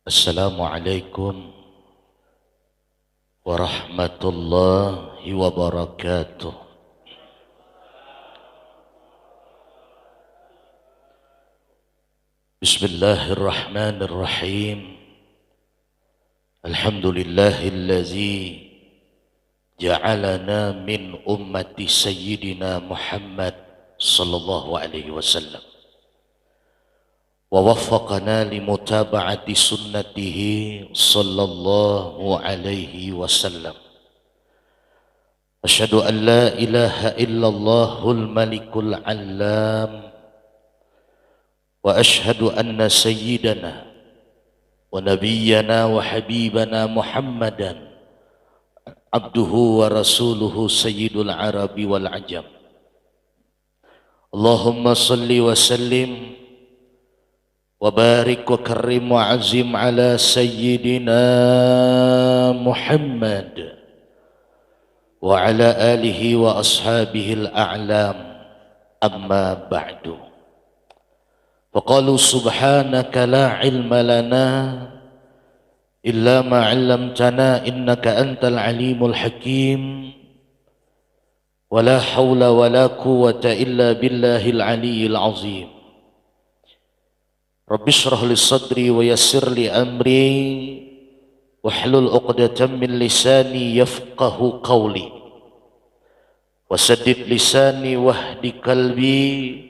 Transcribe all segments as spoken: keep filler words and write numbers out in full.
Assalamualaikum warahmatullahi wabarakatuh. Bismillahirrahmanirrahim. Alhamdulillahillazi ja'alana min ummati sayyidina Muhammad sallallahu alaihi wasallam. Wa waffaqana li mutaba'ati sunnatihi sallallahu alaihi wasallam. Asyhadu an la ilaha illallahul malikul allam. Wa asyhadu anna sayyidana wa nabiyyana wa habibana Muhammadan abduhu wa rasuluhu sayyidul arabi wal ajam. Allahumma salli wa sallim wa barik wa karrim wa azim ala sayyidina Muhammad wa ala alihi wa ashabihil a'lam, amma ba'du. Faqalu subhanaka la ilma lana illa ma 'allamtana innaka antal alimul hakim. Wala haula wala quwwata illa billahil aliyyil azim. Rabbi shrah li sadri wa yassir li amri wahlul uqdatam min lisani yafqahu qawli. Wasaddid lisani wahdi qalbi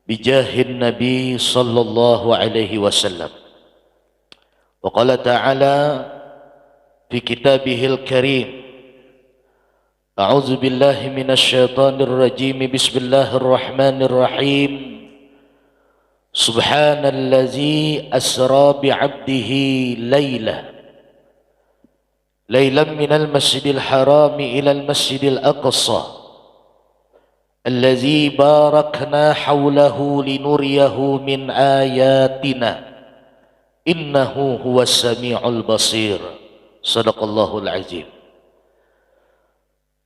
bijahin nabi sallallahu alaihi wasallam. Wa qala ta'ala fi kitabihil karim, A'udzu billahi minasy syaithanir rajim. Bismillahirrahmanirrahim. Subhanallazi asra bi'abdihi laila. Lailam minal masjidil harami ilal masjidil aqsa. Allazi barakna haulahu linuriyahu min ayatina. Innahu huwas sami'ul basir. Sadaqallahul azim.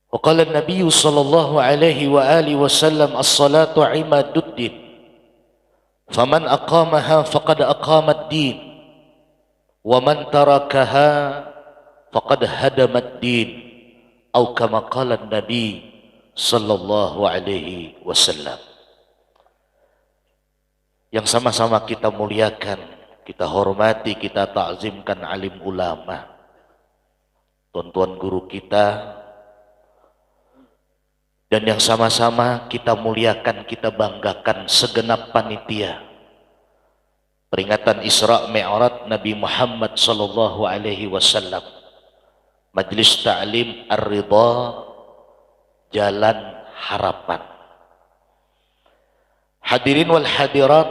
Wa qala Nabiyyu sallallahu alaihi wa alihi wasallam, "As-salatu imaduddin. Faman aqamaha faqad aqamad din. Wa man tarakaha faqad hadamad din." Au kama qala Nabi sallallahu alaihi wasallam. Yang sama-sama kita muliakan, kita hormati, kita takzimkan alim ulama, tuan-tuan guru kita, dan yang sama-sama kita muliakan, kita banggakan segenap panitia peringatan Isra Mi'raj Nabi Muhammad sallallahu alaihi wasallam, Majlis Ta'lim Ar-Ridha, Jalan Harapan. Hadirin wal hadirat,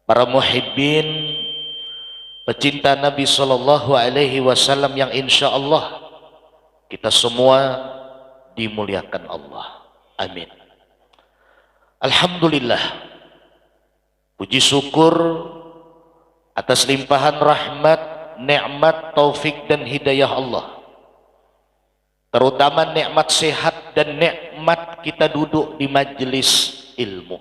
para muhibbin, pecinta Nabi sallallahu alaihi wasallam yang insya Allah kita semua dimuliakan Allah. Amin. Alhamdulillah. Puji syukur atas limpahan rahmat, nikmat, taufik dan hidayah Allah. Terutama nikmat sehat dan nikmat kita duduk di majelis ilmu.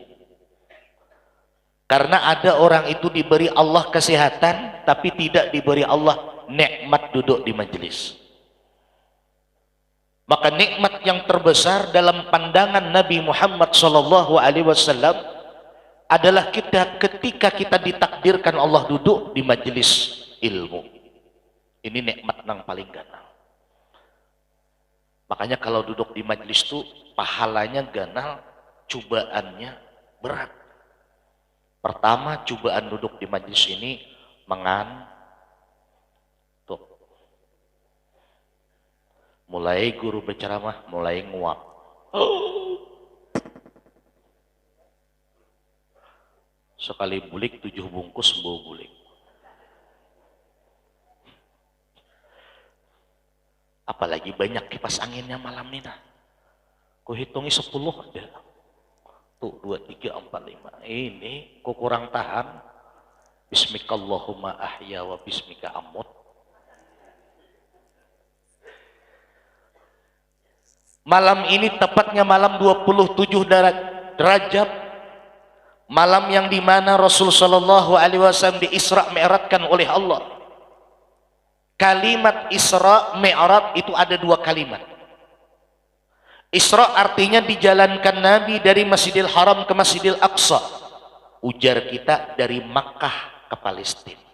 Karena ada orang itu diberi Allah kesehatan, tapi tidak diberi Allah nikmat duduk di majelis. Maka nikmat yang terbesar dalam pandangan Nabi Muhammad sallallahu alaihi wasallam adalah kita, ketika kita ditakdirkan Allah duduk di majelis ilmu. Ini nikmat nang paling ganal. Makanya kalau duduk di majelis tu pahalanya ganal, cubaannya berat. Pertama, cubaan duduk di majelis ini mengan-, tuh. Mulai guru berceramah, mulai nguap. Sekali bulik tujuh bungkus bau bulik. Apalagi banyak kipas anginnya malam ni nah. Kuhitungi sepuluh ada. Tuh, dua, tiga, empat, lima. Ini ku kurang tahan. Bismikallahumma ahya wa bismika amut. Malam ini tepatnya malam dua puluh tujuh dara-, Rajab, Malam yang dimana Rasul Shallallahu Alaihi Wasallam diisra mi'rajkan oleh Allah. Kalimat Isra Mi'raj itu ada dua kalimat. Isra artinya dijalankan Nabi dari Masjidil Haram ke Masjidil Aqsa. Ujar kita dari Makkah ke Palestina.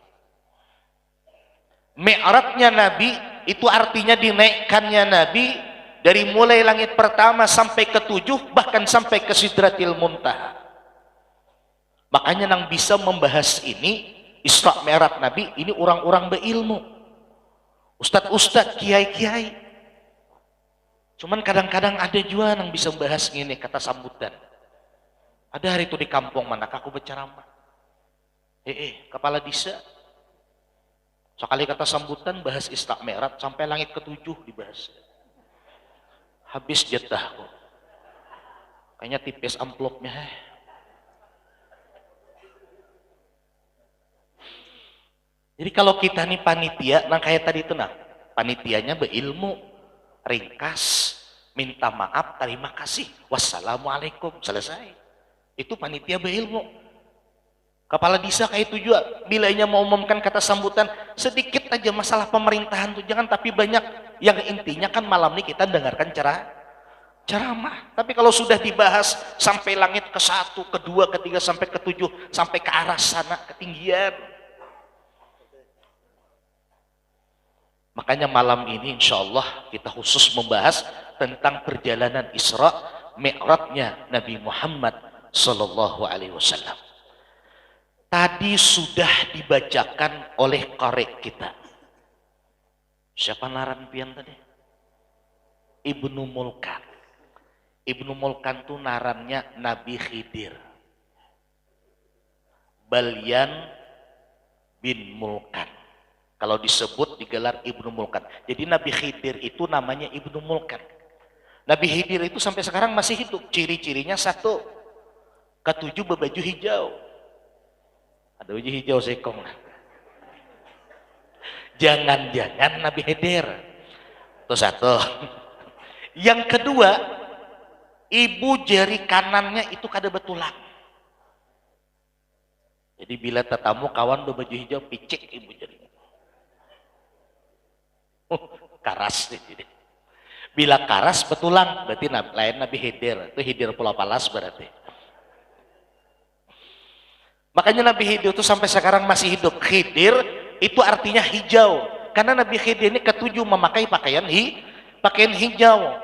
Mi'rajnya Nabi itu artinya dinaikkannya Nabi dari mulai langit pertama sampai ketujuh, bahkan sampai ke Sidratil Muntaha. Makanya nang bisa membahas ini, Isra Mi'raj Nabi, ini orang-orang berilmu. Ustadz-ustadz, kiai-kiai. Cuman kadang-kadang ada juga nang bisa membahas ini kata sambutan. Ada hari itu di kampung mana aku berceramah. Eh, eh, kepala desa. Sekali kata sambutan bahas Isra Mi'raj sampai langit ketujuh dibahas. Habis jatahku. Kayaknya tipis amplopnya. Eh. Jadi kalau kita nih panitia, nah kayak tadi itu nah, panitianya berilmu, ringkas, minta maaf, terima kasih, wassalamualaikum, selesai. Itu panitia berilmu. Kepala desa kayak itu juga, bila inya mau umumkan kata sambutan, sedikit aja masalah pemerintahan tuh jangan, tapi banyak. Yang intinya kan malam ini kita dengarkan cara ceramah. Tapi kalau sudah dibahas sampai langit ke satu, ke dua, ke tiga, sampai ke tujuh, sampai ke arah sana ketinggian. Makanya malam ini insya Allah kita khusus membahas tentang perjalanan Isra Mi'rajnya Nabi Muhammad Sallallahu Alaihi Wasallam. Tadi sudah dibacakan oleh korek kita. Siapa naran pian tadi? Ibnu Mulkan. Ibnu Mulkan tu narannya Nabi Khidir. Balyan bin Mulkan. Kalau disebut digelar Ibnu Mulkan. Jadi Nabi Khidir itu namanya Ibnu Mulkan. Nabi Khidir itu sampai sekarang masih hidup. Ciri-cirinya satu, ketujuh berbaju hijau. Ada baju hijau sekong lah. Jangan-jangan Nabi Khidir. Itu satu. Yang kedua, ibu jari kanannya itu kada betulang. Jadi bila tetamu kawan berbaju hijau, picik ibu jari. Karas nih. Bila karas betulang, berarti nab- lain Nabi Khidir. Itu Khidir Pulau Palas berarti. Makanya Nabi Khidir itu sampai sekarang masih hidup. Khidir itu artinya hijau. Karena Nabi Khidir ini ketujuh memakai pakaian hi, pakaian hijau.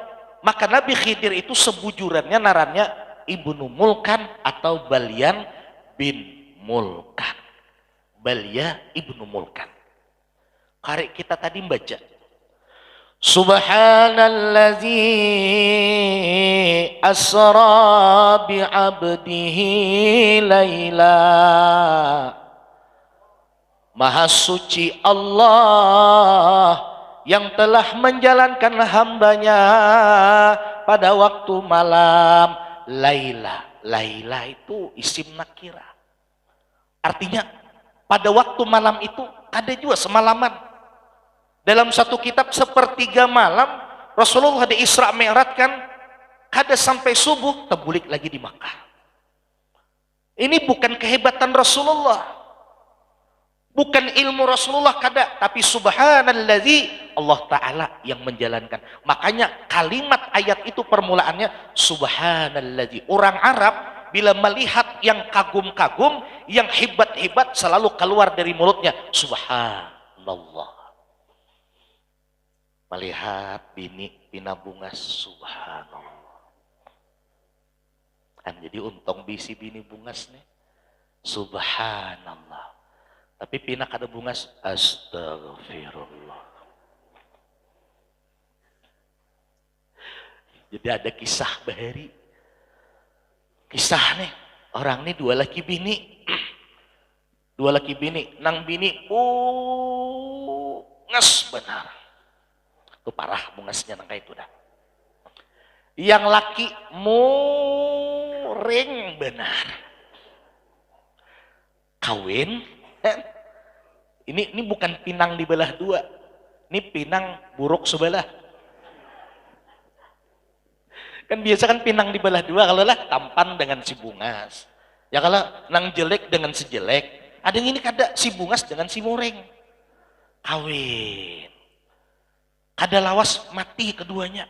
Maka Nabi Khidir itu sebujurannya narannya Ibnu Mulkan atau Balyan bin Mulkan. Balya Ibnu Mulkan. Kari kita tadi membaca. Subhanalladzi asra bi abdihi laila. Maha suci Allah yang telah menjalankan hambanya pada waktu malam. Laila. Laila itu isim nakirah. Artinya, pada waktu malam itu, kada jua semalaman. Dalam satu kitab, sepertiga malam Rasulullah di Isra Mi'rajkan, kada sampai subuh, tebulik lagi di Makkah. Ini bukan kehebatan Rasulullah. Bukan ilmu Rasulullah, kada. Tapi subhanalladzi, Allah Ta'ala yang menjalankan. Makanya kalimat ayat itu permulaannya subhanalladzi. Orang Arab bila melihat yang kagum-kagum, yang hebat-hebat selalu keluar dari mulutnya subhanallah. Melihat bini pina bungas, subhanallah. Kan jadi untung bisi bini bungas nih. Subhanallah. Tapi pina kada bungas, astagfirullah. Jadi ada kisah bahari. Kisah nih, orang nih dua laki bini. Dua laki bini, nang bini bungas benar. Itu parah bungasnya nang kayak itu dah. Yang laki muring benar. Kawin, ini ini bukan pinang dibelah dua. Ini pinang buruk sebelah. Kan biasa kan pinang dibelah dua kalau lah tampan dengan si bungas. Ya kalau nang jelek dengan si jelek, ada yang ini kada, si bungas dengan si mureng. Kawin. Kada lawas mati keduanya.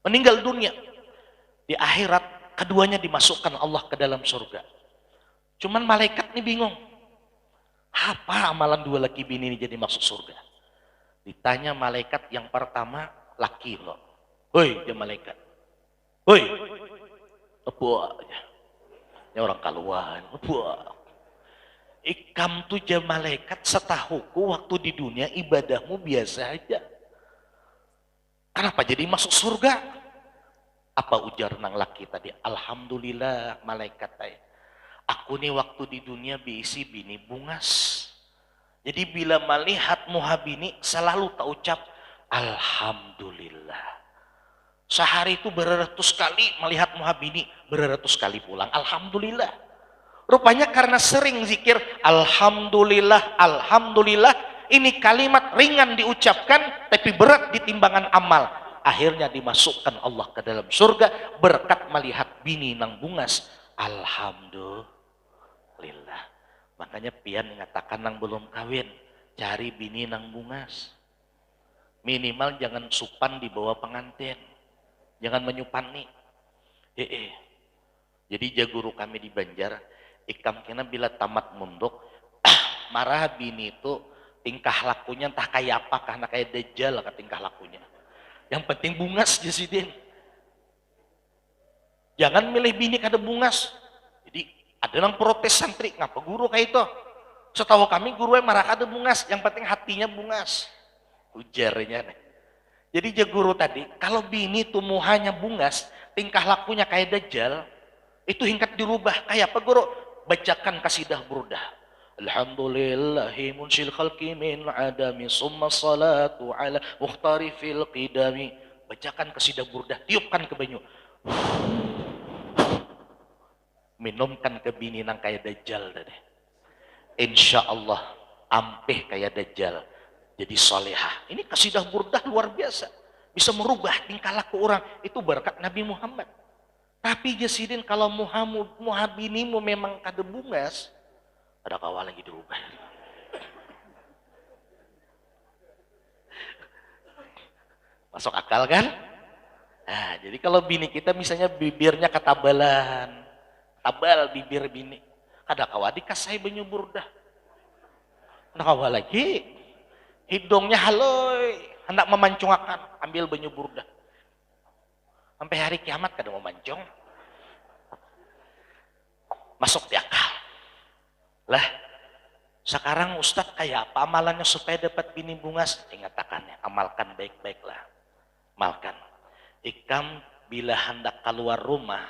Meninggal dunia. Di akhirat, keduanya dimasukkan Allah ke dalam surga. Cuman malaikat ni bingung. Apa amalan dua laki bini ni jadi masuk surga? Ditanya malaikat yang pertama, laki lo. Hoi, dia malaikat. Hoi, apa aja. Ini orang kaluan, apa. Ikam tu ja malaikat, setahuku waktu di dunia ibadahmu biasa aja. Kenapa jadi masuk surga? Apa ujar nang laki tadi? Alhamdulillah, malaikat ai. Aku ni waktu di dunia beisi bini bungas. Jadi bila melihat muha bini selalu taucap alhamdulillah. Sehari itu bereratus kali melihat muha bini, bereratus kali pulang alhamdulillah. Rupanya karena sering zikir alhamdulillah, alhamdulillah, ini kalimat ringan diucapkan tapi berat di timbangan amal. Akhirnya dimasukkan Allah ke dalam surga berkat melihat bini nang bungas. Alhamdulillah. Makanya pian ingatakan nang belum kawin, cari bini nang bungas. Minimal jangan supan dibawa pengantin. Jangan menyupani. Heeh. Jadi ja guru kami di Banjar, ikam kena bila tamat munduk, marah bini itu tingkah lakunya entah kaya apa kah, nah kaya dajal ka tingkah lakunya. Yang penting bungas ja sidin. Jangan milih bini kada bungas. Jadi ada nang protes santri, ngapa guru kayak itu? Setahu kami guru yang marah kada bungas, yang penting hatinya bungas. Ujarnya nih. Jadi ja guru tadi, kalau bini tuh muhanya bungas, tingkah lakunya kayak dajal, itu hingkat dirubah. Kayak apa guru? Bacakan kasidah burdah. Alhamdulillahi munsyil khalqi min adami summa salatu ala mukhtarifil qidami. Bacakan kasidah burdah, tiupkan ke banyu. Minumkan ke bini nang kaya dajal tadi. Insya Allah ampih kaya dajal jadi salihah. Ini kasidah burdah luar biasa. Bisa merubah tingkah laku orang. Itu berkat Nabi Muhammad. Tapi ja sidin kalau muha, muha binimu memang kada bungas, kada kawa lagi dirubah. Masuk akal kan? Nah, jadi kalau bini kita misalnya bibirnya katabalan, tabal bibir bini, kada kawa dikasai banyu burdah. Kada kawa lagi. Hidungnya haloi, hendak memancungakan, ambil banyu burdah. Sampai hari kiamat kada mau mancung. Masuk di akal. Lah, sekarang Ustadz kaya apa amalannya supaya dapat bini bungas? Ingatakan ya, amalkan baik-baiklah. Amalkan. Ikam bila hendak keluar rumah,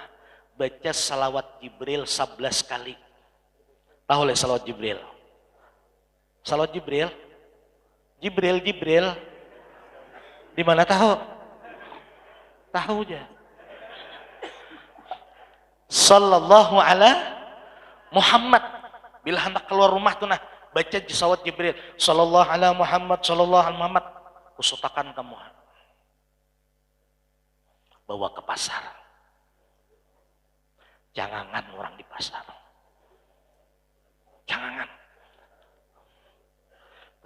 baca salawat Jibril sebelas kali. Tahu lah salawat Jibril? Salawat Jibril? Jibril, Jibril. Di mana tahu? Tahu aja. Sallallahu ala Muhammad. Bila hendak keluar rumah tuh nah, baca salawat Jibril. Sallallahu ala Muhammad, sallallahu ala Muhammad. Kusutakan kamu. Bawa ke pasar. Jangangan orang di pasar. Jangangan.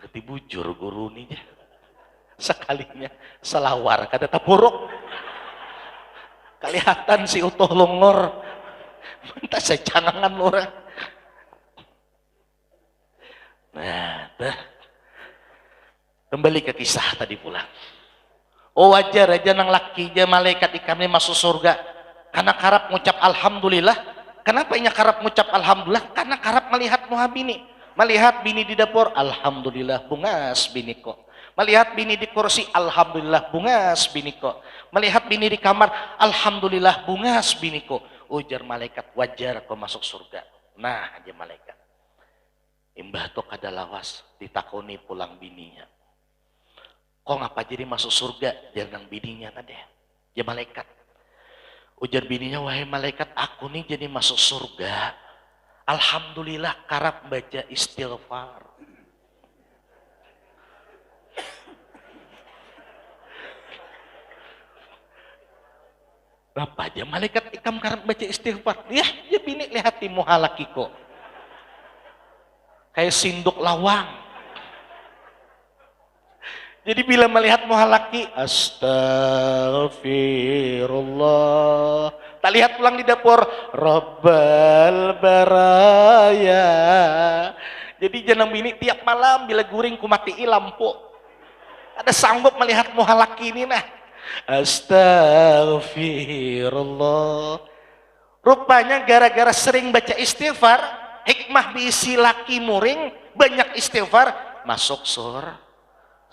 Berarti bujur guru nih ya. Sekalinya selawar kada taburuk. Kelihatan si utuh lungor. Minta sejangan orang. Nah, tuh. Kembali ke kisah tadi pulang. Oh, wajar aja nang laki aja malaikat ikam ini masuk surga. Karena karap ngucap alhamdulillah. Kenapa inya karap ngucap alhamdulillah? Karena karap melihat muha bini. Melihat bini di dapur, alhamdulillah bungas biniku. Melihat bini di kursi, alhamdulillah bungas biniku. Melihat bini di kamar, alhamdulillah bungas biniku. Ujar malaikat, wajar kau masuk surga. Nah aja malaikat. Imbah tu kada lawas ditakuni pulang bininya. Kok ngapa jadi masuk surga? Jar nang bininya tadi. Ya malaikat. Ujar bininya, wahai malaikat, aku nih jadi masuk surga. Alhamdulillah karap baca istighfar. Berapa aja malaikat ikam karat baca istighfar? Lihat aja bini, lihati muha lakiku. Kayak sinduk lawang. Jadi bila melihat muha laki, astagfirullah. Tak lihat pulang di dapur, Rabbal baraya. Jadi jangan bini tiap malam bila guring kumati lampu. Ada sanggup melihat muha laki ini nah. Astagfirullah. Rupanya gara-gara sering baca istighfar, hikmah bisi laki muring, banyak istighfar, masuk sur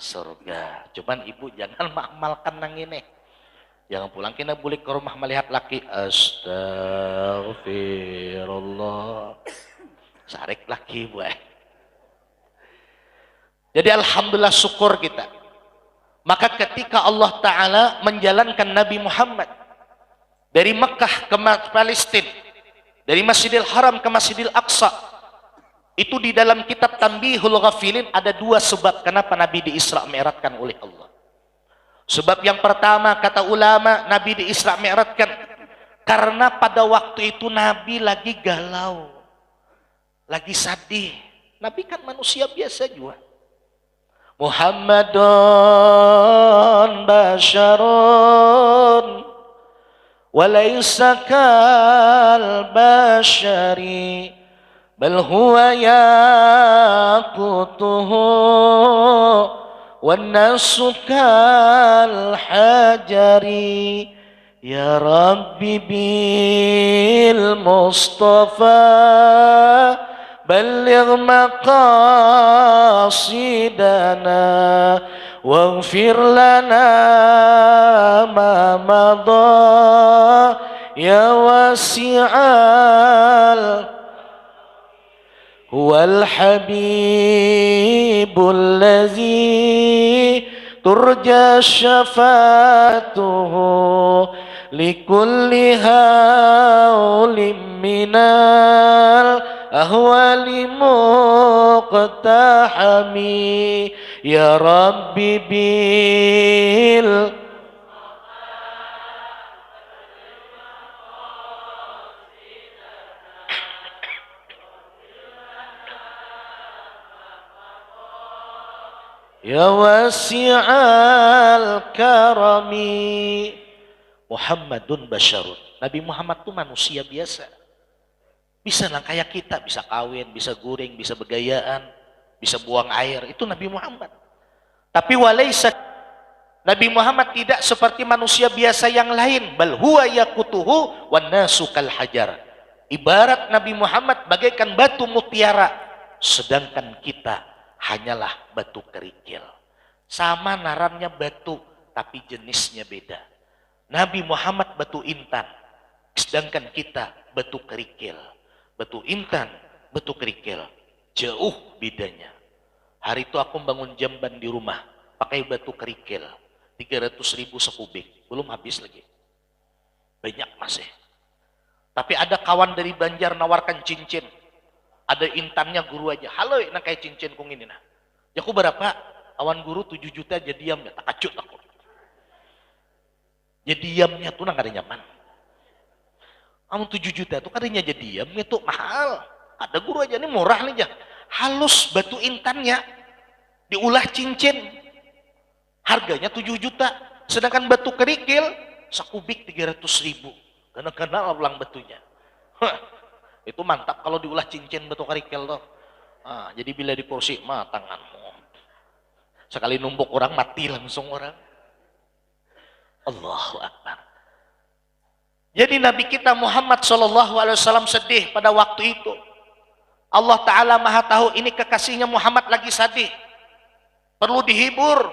surga. Cuman ibu jangan mengamalkan nang ini. Jangan pulang kena bulik ke rumah melihat laki, astagfirullah. Sarik laki buah. Jadi alhamdulillah syukur kita. Maka ketika Allah Ta'ala menjalankan Nabi Muhammad dari Mekah ke Palestina, dari Masjidil Haram ke Masjidil Aqsa, itu di dalam kitab Tanbihul Ghafilin ada dua sebab kenapa Nabi di Isra Mi'rajkan oleh Allah. Sebab yang pertama, kata ulama, Nabi di Isra Mi'rajkan karena pada waktu itu Nabi lagi galau, lagi sadih. Nabi kan manusia biasa juga. Muhammadun basyarun walaysa kal basyari bal huwa yaqutuhu wan nasu kal hajari. Ya Rabbi bil Mustafa balligh maqasidana waghfir lana ma madha ya wasi'al Huwal habibul ladzi turja syafa'atuhu likulli haulim minal ahwali muqtahami. Ya Rabbi bil Ya wasi'al karami. Muhammadun basyarun. Nabi Muhammad tu manusia biasa. Bisa nang kaya kita, bisa kawin, bisa guring, bisa begayaan, bisa buang air. Itu Nabi Muhammad. Tapi walaisa, Nabi Muhammad tidak seperti manusia biasa yang lain. Bal huwa yaqutuhu wan nasu kal hajar. Ibarat Nabi Muhammad bagaikan batu mutiara, sedangkan kita hanyalah batu kerikil. Sama narannya batu, tapi jenisnya beda. Nabi Muhammad batu intan, sedangkan kita batu kerikil. Batu intan, batu kerikil, jauh bedanya. Hari itu aku bangun jamban di rumah, pakai batu kerikil, tiga ratus ribu sekubik, belum habis lagi. Banyak masih. Tapi ada kawan dari Banjar nawarkan cincin. Ada intannya guru aja. Halo, nang kayak cincin kung ini nah. Jaku berapa? Awan guru tujuh juta aja diam ya, takacut aku. Jadi diamnya tuh nang kada nyaman. Amun tujuh juta tuh kadanya jadi diamnya tuh mahal. Ada guru aja nih murah nih aja. Halus batu intannya diulah cincin. Harganya tujuh juta. Sedangkan batu kerikil sekubik tiga ratus ribu. Karena kenal ulang batunya. Huh, itu mantap kalau diulah cincin batu kerikil tuh. Nah, jadi bila di kursi mah tanganmu. Sekali numpuk orang mati langsung orang. Allahu Akbar. Jadi Nabi kita Muhammad sallallahu alaihi wasallam sedih pada waktu itu. Allah Ta'ala maha tahu ini kekasihnya Muhammad lagi sadih. Perlu dihibur.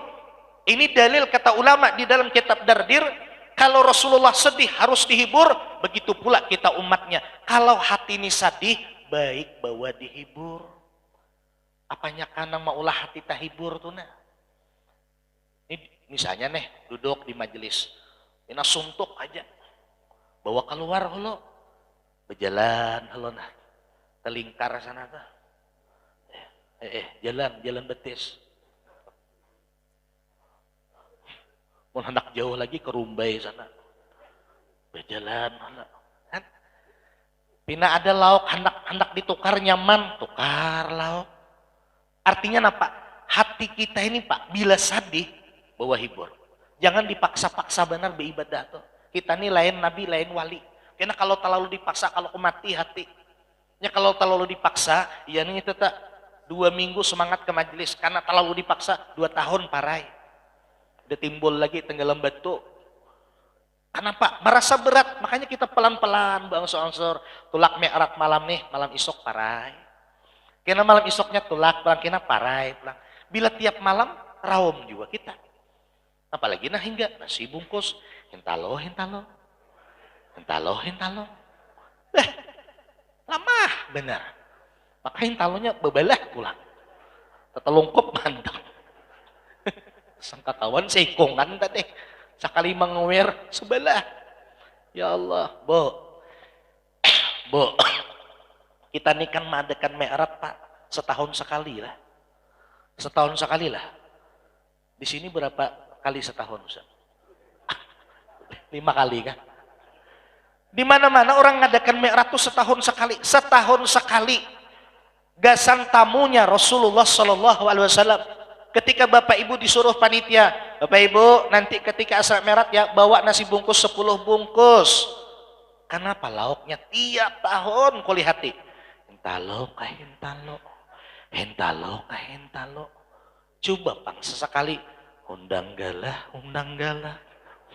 Ini dalil kata ulama di dalam kitab Dardir, kalau Rasulullah sedih harus dihibur, begitu pula kita umatnya. Kalau hati ini sadih, baik bawa dihibur. Apanya kanang maulah hati tahibur tu nah. Ini misalnya nih, duduk di majelis. Pina suntuk aja. Bawa keluar hulu. Berjalan hulu nah. Ke lingkar sana tuh. Eh, eh, jalan, jalan betis. Mun hendak jauh lagi ke Rumbai sana. Jalan, kan? Pina ada lauk handak handak ditukar nyaman, tukar lauk. Artinya napa? Hati kita ini, Pak, bila sadih, bawa hibur. Jangan dipaksa-paksa benar beribadah tuh. Kita ni lain nabi, lain wali. Karena kalau terlalu dipaksa, kalau mati hati. Ya kalau terlalu dipaksa, ya nih itu tak dua minggu semangat ke majelis karena terlalu dipaksa, dua tahun parai. Udah timbul lagi tenggelam batu. Kenapa? Merasa berat, makanya kita pelan-pelan berangsur-angsur. Tulak mi'raj malam nih, malam isuk parai. Kena malam isuknya tulak, pulang kena parai, pulang. Bila tiap malam, raum juga kita. Apalagi nah hingga nasi bungkus, hintalo, hintalo. Hintalo, hintalo. Eh, lamah benar. Maka hintalonya bebalah pulang. Tetelungkup mantap. Sangka kawan seikungan tadi. Sekali mengawir sebelah. Ya Allah, Bu. Bu. Kita ni kan mengadakan mi'raj, Pak. Setahun sekali lah. Setahun sekali lah. Di sini berapa kali setahun, Ustaz? Lima kali kah? Di mana-mana orang ngadakan mi'raj tuh setahun sekali, setahun sekali. Gasan tamunya Rasulullah Shallallahu Alaihi Wasallam. Ketika bapak ibu disuruh panitia, bapak ibu nanti ketika Isra Mi'raj ya bawa nasi bungkus sepuluh bungkus. Kenapa lauknya tiap tahun kulihati? Hintalo kah hintalo, hintalo kah hintalo. Coba pang sesekali, undang galah, undang galah,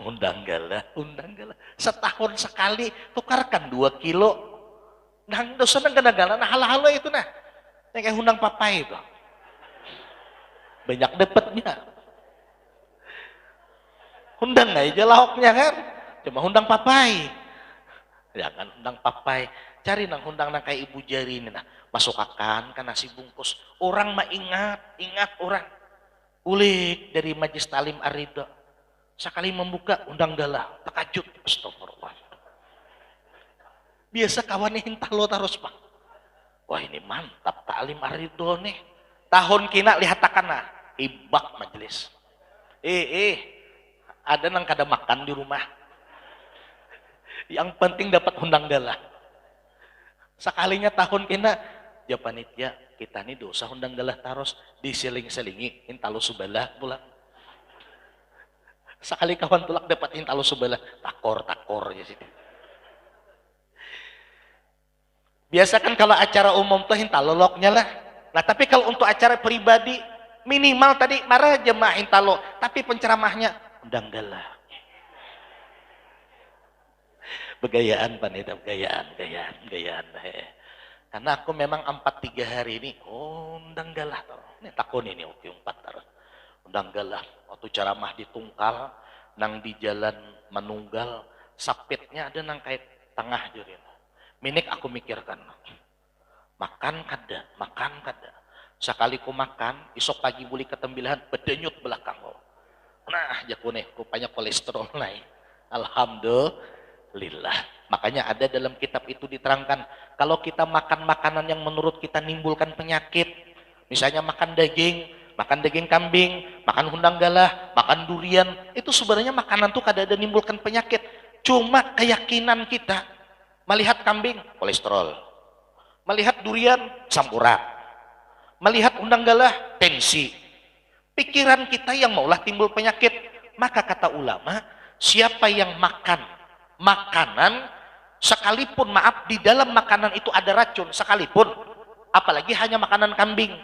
undang galah, undang galah. Setahun sekali tukarkan dua kilo. Nang dosa nang gana-gana, nah halo-halo itu nah. Yang kayak undang papai itu. Banyak dapatnya. Undang aja lauknya kan. Cuma undang papai. Jangan undang papai. Cari nang undang nang kayak ibu jari ini nah. Masuk akan ke nasi bungkus. Orang mah ingat, ingat orang. Ulik dari majlis talim Arida. Sekali membuka undang galah, terkejut. Astagfirullah. Biasa kawannya hintalo terus, Pak. Wah, ini mantap talim Arida nih. Tahun kina lihatakan nah, ibak majlis. Eh, eh, ada nang kada makan di rumah. Yang penting dapat undang galah. Sekalinya tahun kena, ya panitia, kita ni dosa undang galah taros, disiling-silingi, hintalo subalah pulang. Sekali kawan tulak dapat hintalo subalah, takor, takor ya sih. Biasa kan kalau acara umum tuh hintalo loknya lah. Nah tapi kalau untuk acara pribadi, minimal tadi marah aja mah hintalo, tapi penceramahnya undang galah. Begayaan panitia, begayaan, gayaan, gayaan. He. Karena aku memang empat tiga hari ini undang galah tuh. Ini takun ini oke empat terus. Undang galah. Waktu ceramah di Tungkal, nang di jalan Manunggal, sapitnya ada nang kayak tengah jadi. Minik aku mikirkan. Makan kada, makan kada. Sekali ku makan, isok pagi buli ketembilahan, bedenyut belakang ku. Nah, jaku nih, rupanya kolesterol naik. Alhamdulillah. Makanya ada dalam kitab itu diterangkan, kalau kita makan makanan yang menurut kita nimbulkan penyakit, misalnya makan daging, makan daging kambing, makan hundang galah, makan durian, itu sebenarnya makanan tuh kada ada nimbulkan penyakit. Cuma keyakinan kita melihat kambing, kolesterol. Melihat durian, asam urat. Melihat hundang galah, tensi. Pikiran kita yang maulah timbul penyakit. Maka kata ulama, siapa yang makan makanan, sekalipun maaf, di dalam makanan itu ada racun, sekalipun, apalagi hanya makanan kambing,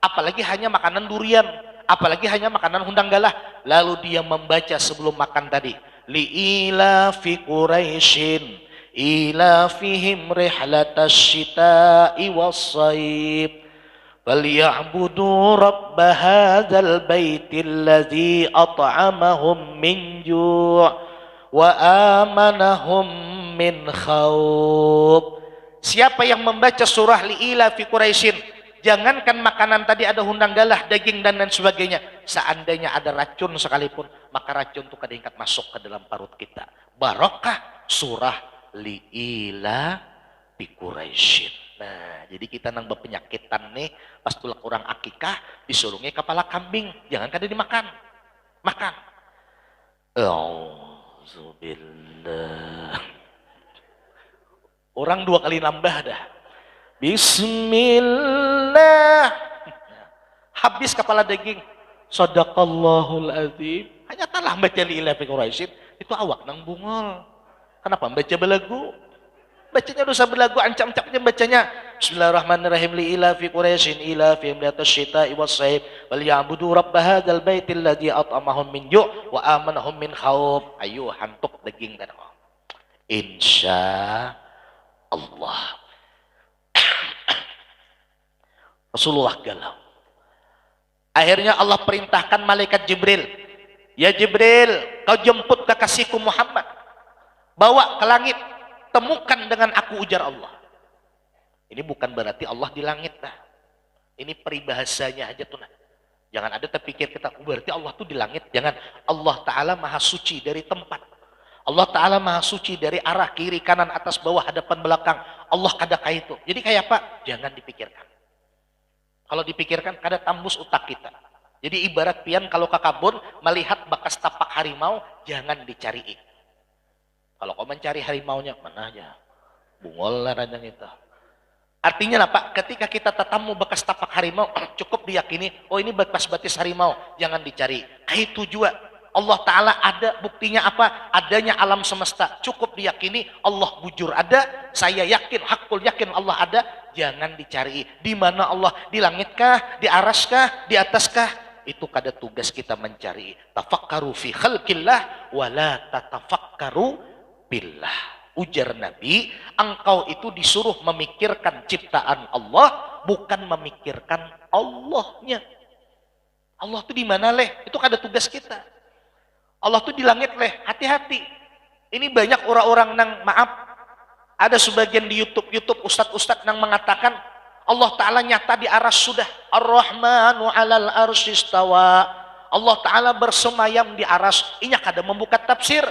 apalagi hanya makanan durian, apalagi hanya makanan hundang galah, lalu dia membaca sebelum makan tadi, li'ilafi Quraisyin ilafihim rihlatas syita'i was saif. Falyabudu rabb hadzal baitil ladzi at'amahum min ju' wa amanahum min khauf. Siapa yang membaca surah Li'ilafi Quraisyin, jangankan makanan tadi ada hundang galah, daging dan lain sebagainya, seandainya ada racun sekalipun, maka racun itu kada hingkat masuk ke dalam parut kita. Barokah surah Li'ilafi Quraisyin. Nah, jadi kita nang berpenyakitan nih, pas tulak orang akikah, disuruhnya kepala kambing, jangan kada dimakan. Makan. Auzubillah. Orang dua kali nambah dah. Bismillah. Habis kepala daging. Sadaqallahul azim. Hanya talah baca li ila fi Quraisyin. Itu awak nang bungol. Kenapa baca belagu? Bacanya dosa belagu, ancak-ancak aja bacanya. Bismillahirrahmanirrahim, li ila fi Quraisyin, ila fi imdatus syita iwas saif. Wal ya'budu rabba hadzal baitil ladzi at'amahum min ju' wa amanahum min khauf. Ayo, hantuk daging tadi. Insya Allah. Rasulullah galau. Akhirnya Allah perintahkan malaikat Jibril, "Ya Jibril, kau jemput kekasihku Muhammad. Bawa ke langit, temukan dengan aku," ujar Allah. Ini bukan berarti Allah di langit dah. Ini peribahasanya aja tuh nah. Jangan ada terpikir kita, "Oh, berarti Allah tuh di langit." Jangan. Allah Ta'ala maha suci dari tempat. Allah Ta'ala maha suci dari arah kiri, kanan, atas, bawah, hadapan, belakang. Allah kada kayak itu. Jadi kayak apa? Jangan dipikirkan. Kalau dipikirkan, kada tambus utak kita. Jadi ibarat pian kalau ke kabun, melihat bakas tapak harimau, jangan dicari. Kalau kau mencari harimaunya, mana aja. Bungol lah radang itu. Artinya apa? Ketika kita tatamu bekas tapak harimau, cukup diyakini, oh, ini bekas batis harimau, jangan dicari. Kaitu jua, Allah Ta'ala ada, buktinya apa? Adanya alam semesta, cukup diyakini, Allah bujur ada, saya yakin, hakul yakin Allah ada, jangan dicari. Di mana Allah? Di langit kah? Di aras kah? Di atas kah? Itu kada tugas kita mencari. Tafakkaru fi khalqillah, wala tatafakkaru billah. Ujar Nabi, engkau itu disuruh memikirkan ciptaan Allah, bukan memikirkan Allahnya. Allah tuh di mana leh? Itu kada tugas kita. Allah tuh di langit leh, hati-hati. Ini banyak orang-orang nang, maaf, ada sebagian di YouTube, YouTube, ustad-ustad nang mengatakan Allah Ta'ala nyata di aras sudah. Ar-Rahmanu alal arsyistawa. Allah Ta'ala bersemayam di aras. Inya kada membuka tafsir.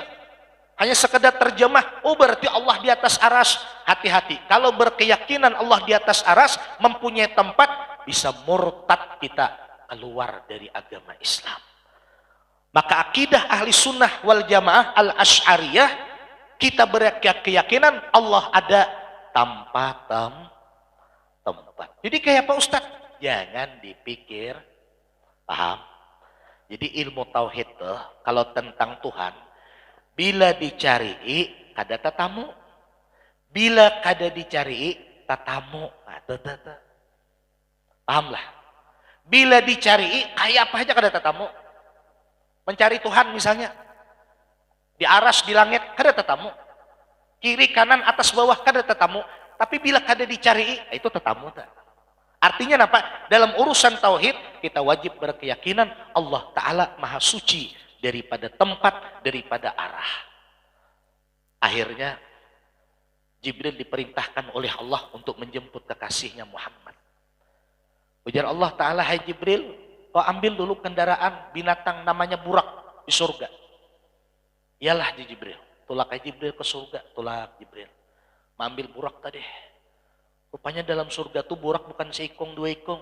Hanya sekedar terjemah, oh, berarti Allah di atas aras. Hati-hati, kalau berkeyakinan Allah di atas aras, mempunyai tempat, bisa murtad kita, keluar dari agama Islam. Maka akidah ahli sunnah wal jamaah al-asy'ariyah, kita berkeyakinan Allah ada tanpa tem tempat. Jadi kayak apa, Ustaz? Jangan dipikir. Paham? Jadi ilmu tauhid tuh, kalau tentang Tuhan, bila dicari, kada tatamu. Bila kada dicari, tatamu. Nah, tuh, tuh, tuh. Paham lah? Bila dicari, kayak apa aja kada tatamu. Mencari Tuhan misalnya, di aras, di langit, kada tatamu. Kiri, kanan, atas, bawah, kada tatamu. Tapi bila kada dicari, itu tatamu tak. Artinya apa? Dalam urusan tauhid, kita wajib berkeyakinan Allah Ta'ala maha suci daripada tempat, daripada arah. Akhirnya, Jibril diperintahkan oleh Allah untuk menjemput kekasihnya Muhammad. Ujar Allah Ta'ala, "Hai Jibril, kau ambil dulu kendaraan binatang namanya burak di surga." Iyalah, di Jibril. Tulak, hai Jibril, ke surga. Tulak Jibril. Maambil burak tadi. Rupanya dalam surga tuh burak bukan seikung, dua ikung.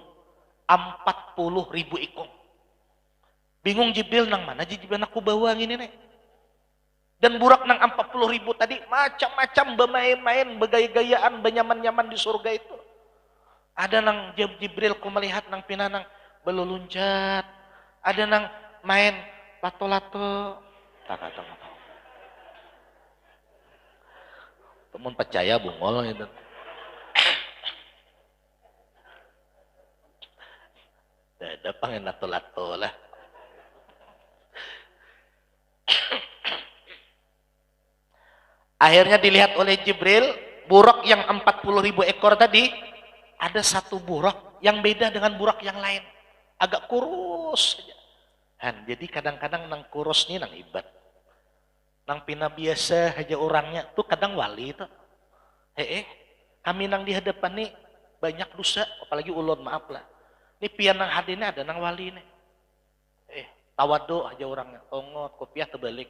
Empat puluh ribu ikung. Bingung Jibril, nang mana Jibril aku bawa ini nih. Dan burak nang empat puluh ribu tadi macam-macam, bermain-main, bergaya-gayaan, bernyaman-nyaman di surga itu. Ada nang Jibril ku melihat nang pina nang beluluncat. Ada nang main lato-lato. Tengah-tengah. Temun percaya bungol gitu. Ada pangen lato-lato lah. Akhirnya dilihat oleh Jibril, burak yang empat puluh ribu ekor tadi, ada satu burak yang beda dengan burak yang lain. Agak kurus saja. Han, jadi kadang-kadang nang kurus nih nang ibat. Nang pina biasa aja orangnya tuh kadang wali tuh. Heeh, kami nang di hadapan nih banyak dosa, apalagi ulun, maaf lah. Nih pian nang hadir nih ada nang wali nih. Eh, tawadu aja orangnya, tongot, kopiah terbalik.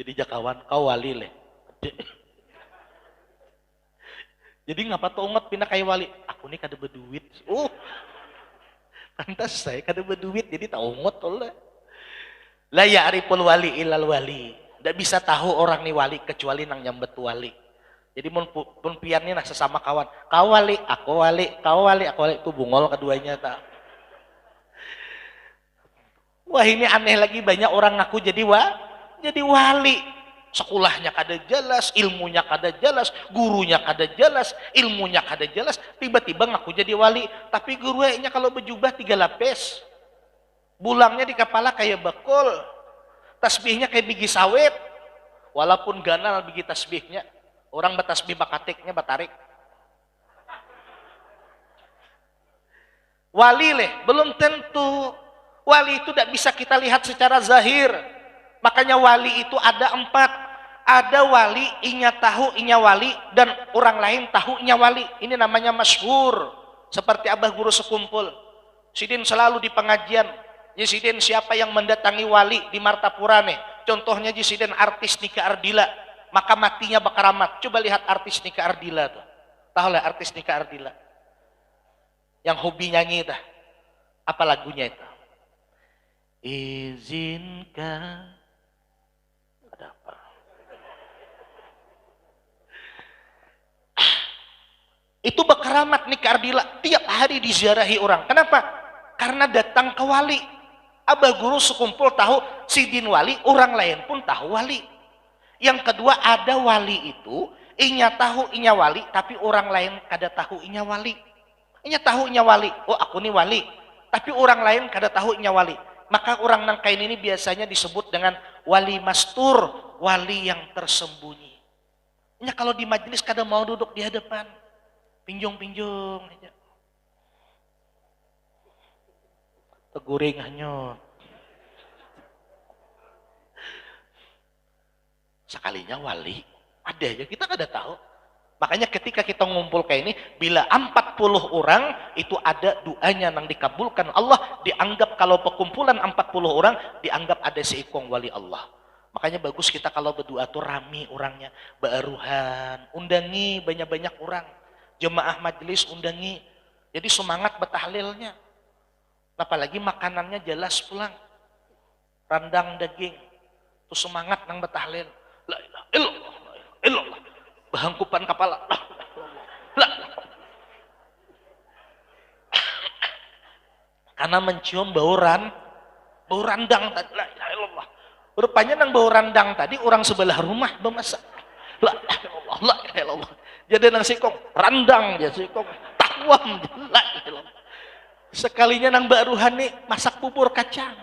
Jadi jakawan, kau wali leh. Jadi ngapa tuh ungut pindah kayak wali? Aku nih kada berduit. Uh, pantas saya kada berduit, jadi tak ungut tuh lah. La ya'riful wali ilal wali. Ndak bisa tahu orang ni wali kecuali nang nyambat tu wali. Jadi mun, pu- mun pian ni nah sesama kawan, kau wali, aku wali, kau wali, aku wali, tu bungol keduanya ta. Wah, ini aneh lagi, banyak orang ngaku jadi wa, jadi wali. Sekolahnya kada jelas, ilmunya kada jelas, gurunya kada jelas, ilmunya kada jelas, tiba-tiba ngaku jadi wali. Tapi gurunya kalau bejubah tiga lapis, bulangnya di kepala kayak bekul, tasbihnya kayak bigi sawit, walaupun ganal bigi tasbihnya, orang betasbih bakatiknya batarik. Wali leh, belum tentu. Wali itu tidak bisa kita lihat secara zahir. Makanya wali itu ada empat. Ada wali, inya tahu inya wali, dan orang lain tahu inya wali. Ini namanya masyhur. Seperti Abah Guru Sekumpul. Sidin selalu di pengajian. Ji sidin siapa yang mendatangi wali di Martapura nih. Contohnya ji sidin artis Nika Ardila. Maka matinya berkeramat. Coba lihat artis Nika Ardila tuh. Tahu lah artis Nika Ardila. Yang hobi nyanyi dah. Apa lagunya itu? Izinkan. Ada apa? Itu berkeramat Nika Ardila. Tiap hari diziarahi orang. Kenapa? Karena datang ke wali. Abah Guru Sekumpul tahu sidin wali, orang lain pun tahu wali. Yang kedua, ada wali itu, inya tahu inya wali, tapi orang lain kada tahu inya wali. Inya tahu inya wali, oh, aku ni wali. Tapi orang lain kada tahu inya wali. Maka orang nang kaini ni biasanya disebut dengan wali mastur, wali yang tersembunyi. Inya kalau di majelis kada mau duduk di hadapan. Pinjung-pinjung aja. Teguring hanyut. Sekalinya wali, ada aja, kita kada tahu. Makanya ketika kita ngumpul kayak ini, bila empat puluh orang, itu ada doanya nang dikabulkan Allah, dianggap kalau perkumpulan empat puluh orang, dianggap ada seikung wali Allah. Makanya bagus kita kalau berdoa tuh rami orangnya, baaruhan, undangi banyak-banyak orang, jemaah majelis undangi. Jadi semangat betahlilnya. Apalagi makanannya jelas pulang. Randang daging. Tuh semangat nang betahlil. La ilaha illallah, la ilaha illallah. Bahangkupan kepala. La ilaha illallah. La ilaha illallah. Karena mencium bau ran, bau randang tadi. La ilaha illallah. Rupanya nang bau randang tadi orang sebelah rumah bemasak. La ilaha illallah, la ilaha illallah. Jadi nang sikong, randang ja sikong. Tahuam, la ilaha illallah. Sekalinya nang baaruhan ni masak bubur kacang.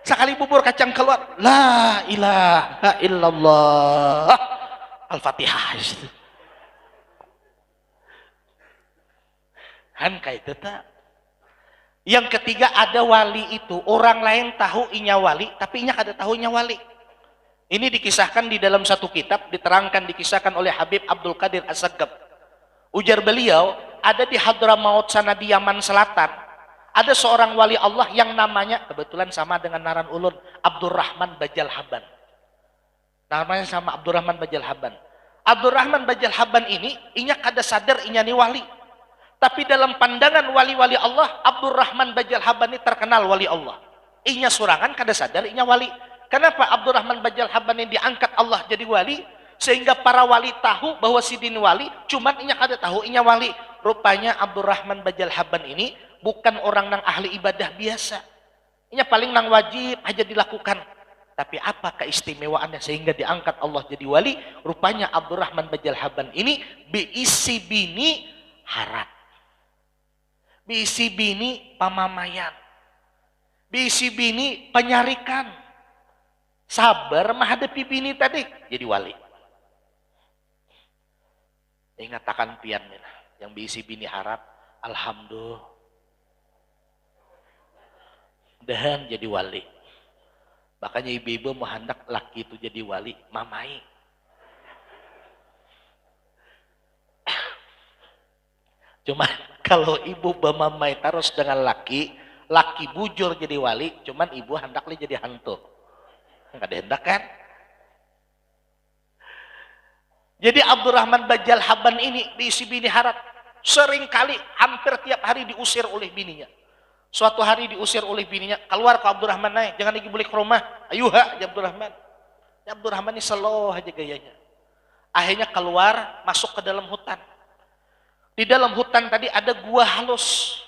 Sekali bubur kacang keluar, la ilaha illallah. Al-Fatihah. Han kaitu ta. Yang ketiga, ada wali itu, orang lain tahu inya wali, tapi inya kada tahu inya wali. Ini dikisahkan di dalam satu kitab, diterangkan, dikisahkan oleh Habib Abdul Qadir As-Saggab. Ujar beliau, ada di Hadramaut sana di Yaman Selatan, ada seorang wali Allah yang namanya, kebetulan sama dengan naran ulun, Abdurrahman Bajal Haban. Namanya sama Abdurrahman Bajal Haban. Abdurrahman Bajal Haban ini, inya kada sadar inya ni wali. Tapi dalam pandangan wali-wali Allah, Abdurrahman Bajal Haban ini terkenal wali Allah. Inya surangan kada sadar inya wali. Kenapa Abdurrahman Bajal Haban ini diangkat Allah jadi wali? Sehingga para wali tahu bahwa sidin wali, cuman inya kada tahu inya wali. Rupanya Abdurrahman Bajal Haban ini bukan orang nang ahli ibadah biasa. Inya paling nang wajib haja dilakukan. Tapi apa keistimewaannya sehingga diangkat Allah jadi wali? Rupanya Abdurrahman Bajal Haban ini beisi bini harat. Beisi bini pamamaian. Beisi bini penyarikan. Sabar menghadapi bini tadi, jadi wali. Ingatakan pian ni nah, yang beisi bini harat, alhamdulillah. Dahan jadi wali. Makanya ibu-ibu mau handak laki itu jadi wali, mamai. Cuma kalau ibu bamamai terus dengan laki, laki bujur jadi wali, cuman ibu handak li jadi hantu. Kada hendak kan? Jadi Abdurrahman Bajal Haban ini diisi bini harat. Sering kali, hampir tiap hari diusir oleh bininya. Suatu hari diusir oleh bininya, keluar ke Abdurrahman, naik, jangan lagi balik ke rumah. Ayuha, ya Abdurrahman. Abdurrahman ini slow aja gayanya. Akhirnya keluar, masuk ke dalam hutan. Di dalam hutan tadi ada gua halus.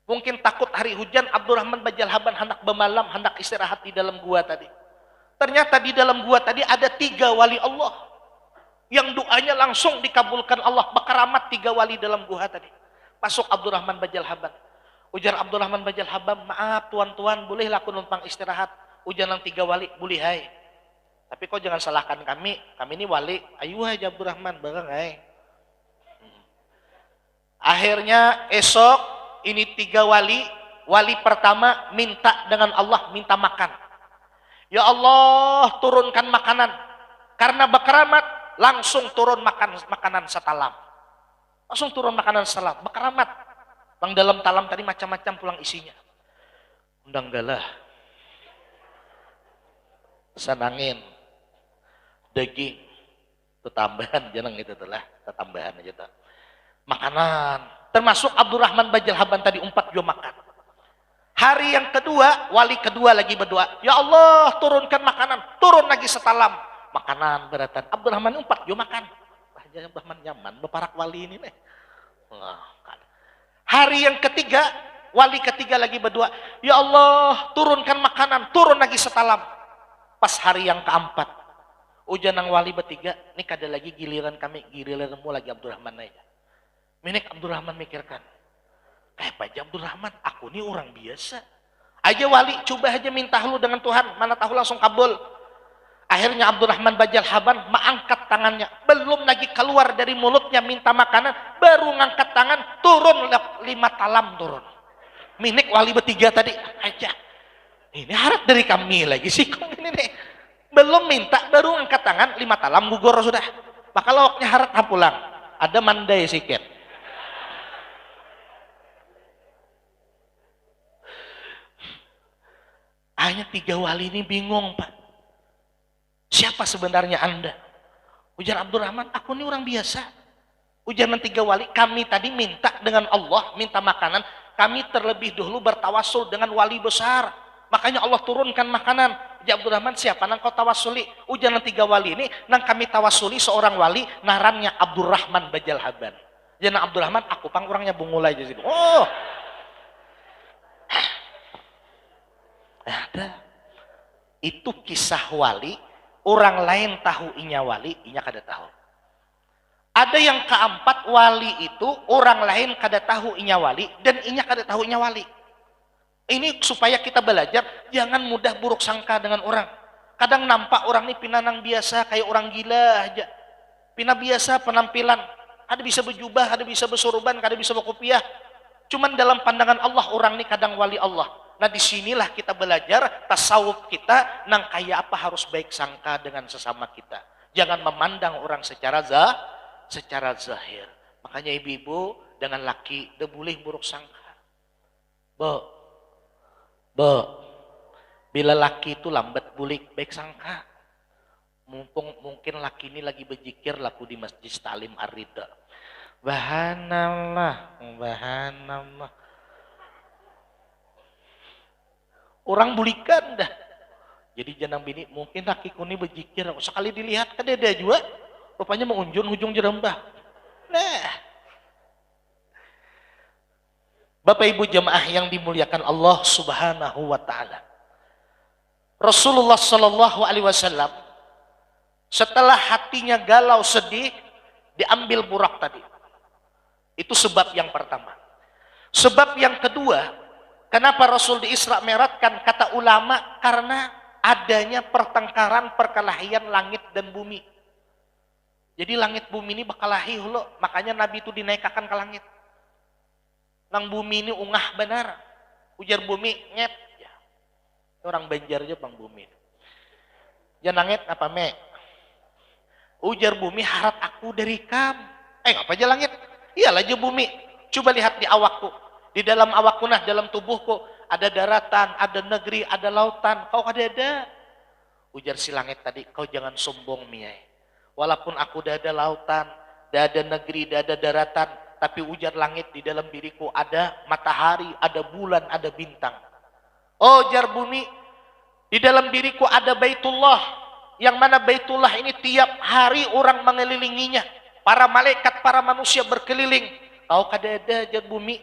Mungkin takut hari hujan, Abdurrahman bajalhaban hendak bemalam, hendak istirahat di dalam gua tadi. Ternyata di dalam gua tadi ada tiga wali Allah yang doanya langsung dikabulkan Allah, bakaramat tiga wali dalam gua tadi. Masuk Abdurrahman bajalhaban. Ujar Abdurrahman bajalhaban, "Maaf tuan-tuan, bolehlah aku numpang istirahat?" Ujar nang tiga wali, "Boleh hai. Tapi kau jangan salahkan kami, kami ini wali." "Ayu aja Abdurrahman, barang hai." Akhirnya esok ini tiga wali, wali pertama minta dengan Allah, minta makan. "Ya Allah, turunkan makanan." Karena bakaramat, langsung turun makan makanan satalam. Langsung turun makanan satalam, bakaramat. Nang dalam talam tadi macam-macam pulang isinya. Undang galah. Sanangin. Daging. Tetambahan jangan gitu tuh lah. Tetambahan aja tuh. Makanan. Termasuk Abdurrahman bajalhaban tadi umpat jua makan. Hari yang kedua, wali kedua lagi berdoa, "Ya Allah, turunkan makanan." Turun lagi satalam. Makanan beratan. Abdurrahman umpat jua makan. Wah, Abdurrahman nyaman beparak wali ini nih. Nah, kan. Hari yang ketiga, wali ketiga lagi berdoa, "Ya Allah, turunkan makanan." Turun lagi satalam. Pas hari yang keempat, ujar nang wali betiga, "Ini kada lagi giliran kami, giliranmu lagi Abdurrahman aja." Minik Abdurrahman mikirkan, "Kayak aja Abdurrahman, aku ni orang biasa." "Aja wali, coba aja minta lu dengan Tuhan, mana tahu langsung kabul." Akhirnya Abdurrahman bajalhaban maangkat tangannya, belum lagi keluar dari mulutnya minta makanan, baru ngangkat tangan, turun lima talam turun. Minik wali betiga tadi, "Aja, ini harat dari kami lagi sih kong ini nih." Belum minta, baru ngangkat tangan, lima talam gugur sudah. Maka lawaknya harat ha pulang. Ada mandai sikit. Hanya tiga wali ini bingung, Pak. "Siapa sebenarnya Anda?" Ujar Abdurrahman, "Aku ini orang biasa." Ujar nang tiga wali, "Kami tadi minta dengan Allah, minta makanan, kami terlebih dahulu bertawasul dengan wali besar. Makanya Allah turunkan makanan." Ujar Abdurrahman, "Siapa nang kau tawasuli?" Ujar nang tiga wali ini, "Nang kami tawasuli seorang wali, narannya Abdurrahman Bajalhaban." Ujar nang Abdurrahman, "Aku pang orangnya bungul aja sih." Oh. Ada. Itu kisah wali, orang lain tahu inya wali, inya kada tahu. Ada yang keempat, wali itu orang lain kada tahu inya wali dan inya kada tahu inya wali. Ini supaya kita belajar, jangan mudah buruk sangka dengan orang. Kadang nampak orang ni pina nang biasa, kayak orang gila aja. Pina biasa penampilan, kada bisa bejubah, kada bisa besuruban, kada bisa bekopiah. Cuman dalam pandangan Allah orang ni kadang wali Allah. Nah, di sinilah kita belajar tasawuf kita nang kaya apa harus baik sangka dengan sesama kita. Jangan memandang orang secara za-, secara zahir. Makanya ibu-ibu dengan laki, dah boleh buruk sangka. Bo, bo, bila laki itu lambat bulik, baik sangka. Mumpung mungkin laki ini lagi bejikir laku di Masjid Talim Ar-Ridha. Bahanallah, bahanallah. Orang bulikan dah. Jadi jangan bini, mungkin laki kuni bejikir, sekali dilihat kadada jua. Rupanya mengunjun hujung jerambah. Nah. Bapak Ibu jemaah yang dimuliakan Allah Subhanahu wa taala. Rasulullah sallallahu alaihi wasallam setelah hatinya galau sedih, diambil burak tadi. Itu sebab yang pertama. Sebab yang kedua, kenapa Rasul di Isra Mi'rajkan, kata ulama, karena adanya pertengkaran perkelahian langit dan bumi. Jadi langit bumi ini bakalahi hulu, makanya Nabi itu dinaikakan ke langit. Nang bumi ini ungah banar. Ujar bumi, "Nget." Ya. Orang Banjar aja bang bumi. "Ya nang nget, napa me?" Ujar bumi, "Harat aku dari kam." "Eh, apa aja langit?" "Iyalah," aja bumi. "Coba lihat di awakku. Di dalam awakku nah, dalam tubuhku, ada daratan, ada negeri, ada lautan. Kau kada ada." Ujar si langit tadi, "Kau jangan sombong, Miai. Walaupun aku dah ada lautan, dah ada negeri, dah ada daratan, tapi," ujar langit, "di dalam diriku ada matahari, ada bulan, ada bintang." Ujar bumi, "Di dalam diriku ada Baitullah, Yang mana Baitullah ini tiap hari orang mengelilinginya. Para malaikat, para manusia berkeliling. Kau kada ada, jar bumi.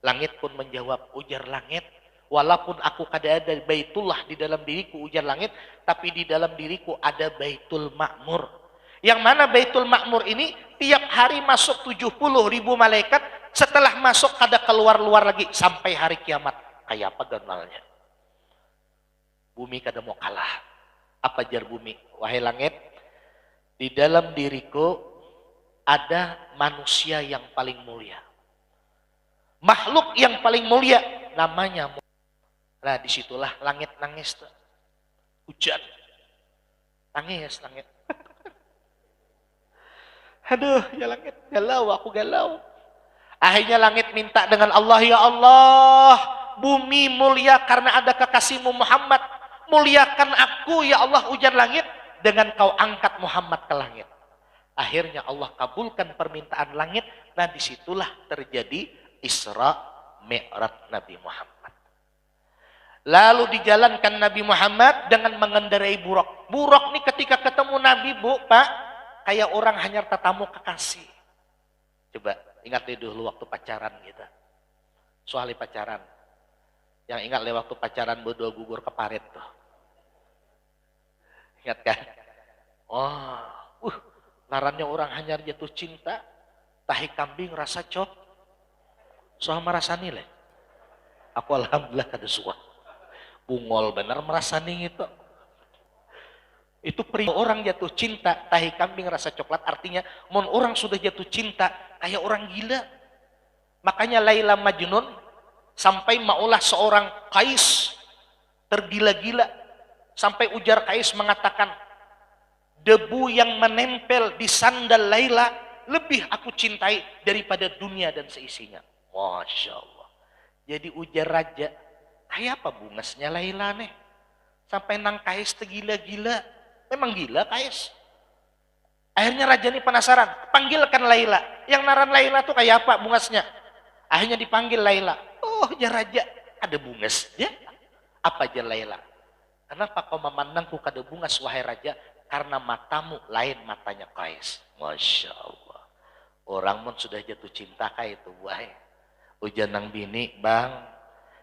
Langit pun menjawab, ujar langit, walaupun aku kada ada Baitullah di dalam diriku, ujar langit, tapi di dalam diriku ada Baitul Ma'mur. Yang mana Baitul Ma'mur ini tiap hari masuk tujuh puluh ribu malaikat, setelah masuk kada keluar-luar lagi sampai hari kiamat. Kayak apa ganalnya? Bumi kada mau kalah. Apa jar bumi? Wahai langit, di dalam diriku ada manusia yang paling mulia. Makhluk yang paling mulia namanya mu-, Nah, disitulah langit nangis tuh. Hujan. Tangis, tangis. Aduh, ya langit, galau, aku galau. Akhirnya langit minta dengan Allah, ya Allah, bumi mulia karena ada kekasihmu Muhammad. Muliakan aku, ya Allah, ujar langit, dengan kau angkat Muhammad ke langit. Akhirnya Allah kabulkan permintaan langit. Nah, disitulah terjadi Isra Mi'raj Nabi Muhammad. Lalu dijalankan Nabi Muhammad dengan mengendarai buraq. Buraq ni ketika ketemu Nabi, Bu, Pak, kayak orang hanyar tatamu kekasih. Coba ingat deh dulu waktu pacaran kita. Soalnya pacaran. Yang ingat leh waktu pacaran berdua gugur ke parit tuh. Ingat kan? Oh, uh, ngarannya orang hanyar jatuh cinta, tahi kambing rasa cok. Soal merasani leh. Aku alhamdulillah kada suah. Bungol benar merasani itu. Itu peri orang jatuh cinta, tahi kambing rasa coklat, artinya mun orang sudah jatuh cinta kayak orang gila. Makanya Laila Majnun sampai maulah seorang Kais tergila-gila, sampai ujar Kais mengatakan, debu yang menempel di sandal Laila lebih aku cintai daripada dunia dan seisinya. Masya Allah. Jadi ujar raja, kayak apa bungasnya Laila nih? Sampai nang Kais tegila-gila. Memang gila Kais. Akhirnya raja ini penasaran, panggilkan Laila. Yang naran Laila tuh kayak apa bungasnya? Akhirnya dipanggil Laila. Oh, ya raja, ada bungasnya. Apa aja Laila? Kenapa kau memandangku kada bungas, wahai raja? Karena matamu lain matanya Kais. Masya Allah. Orang mun sudah jatuh cinta kayak itu, wahai. Ujar nang bini, bang,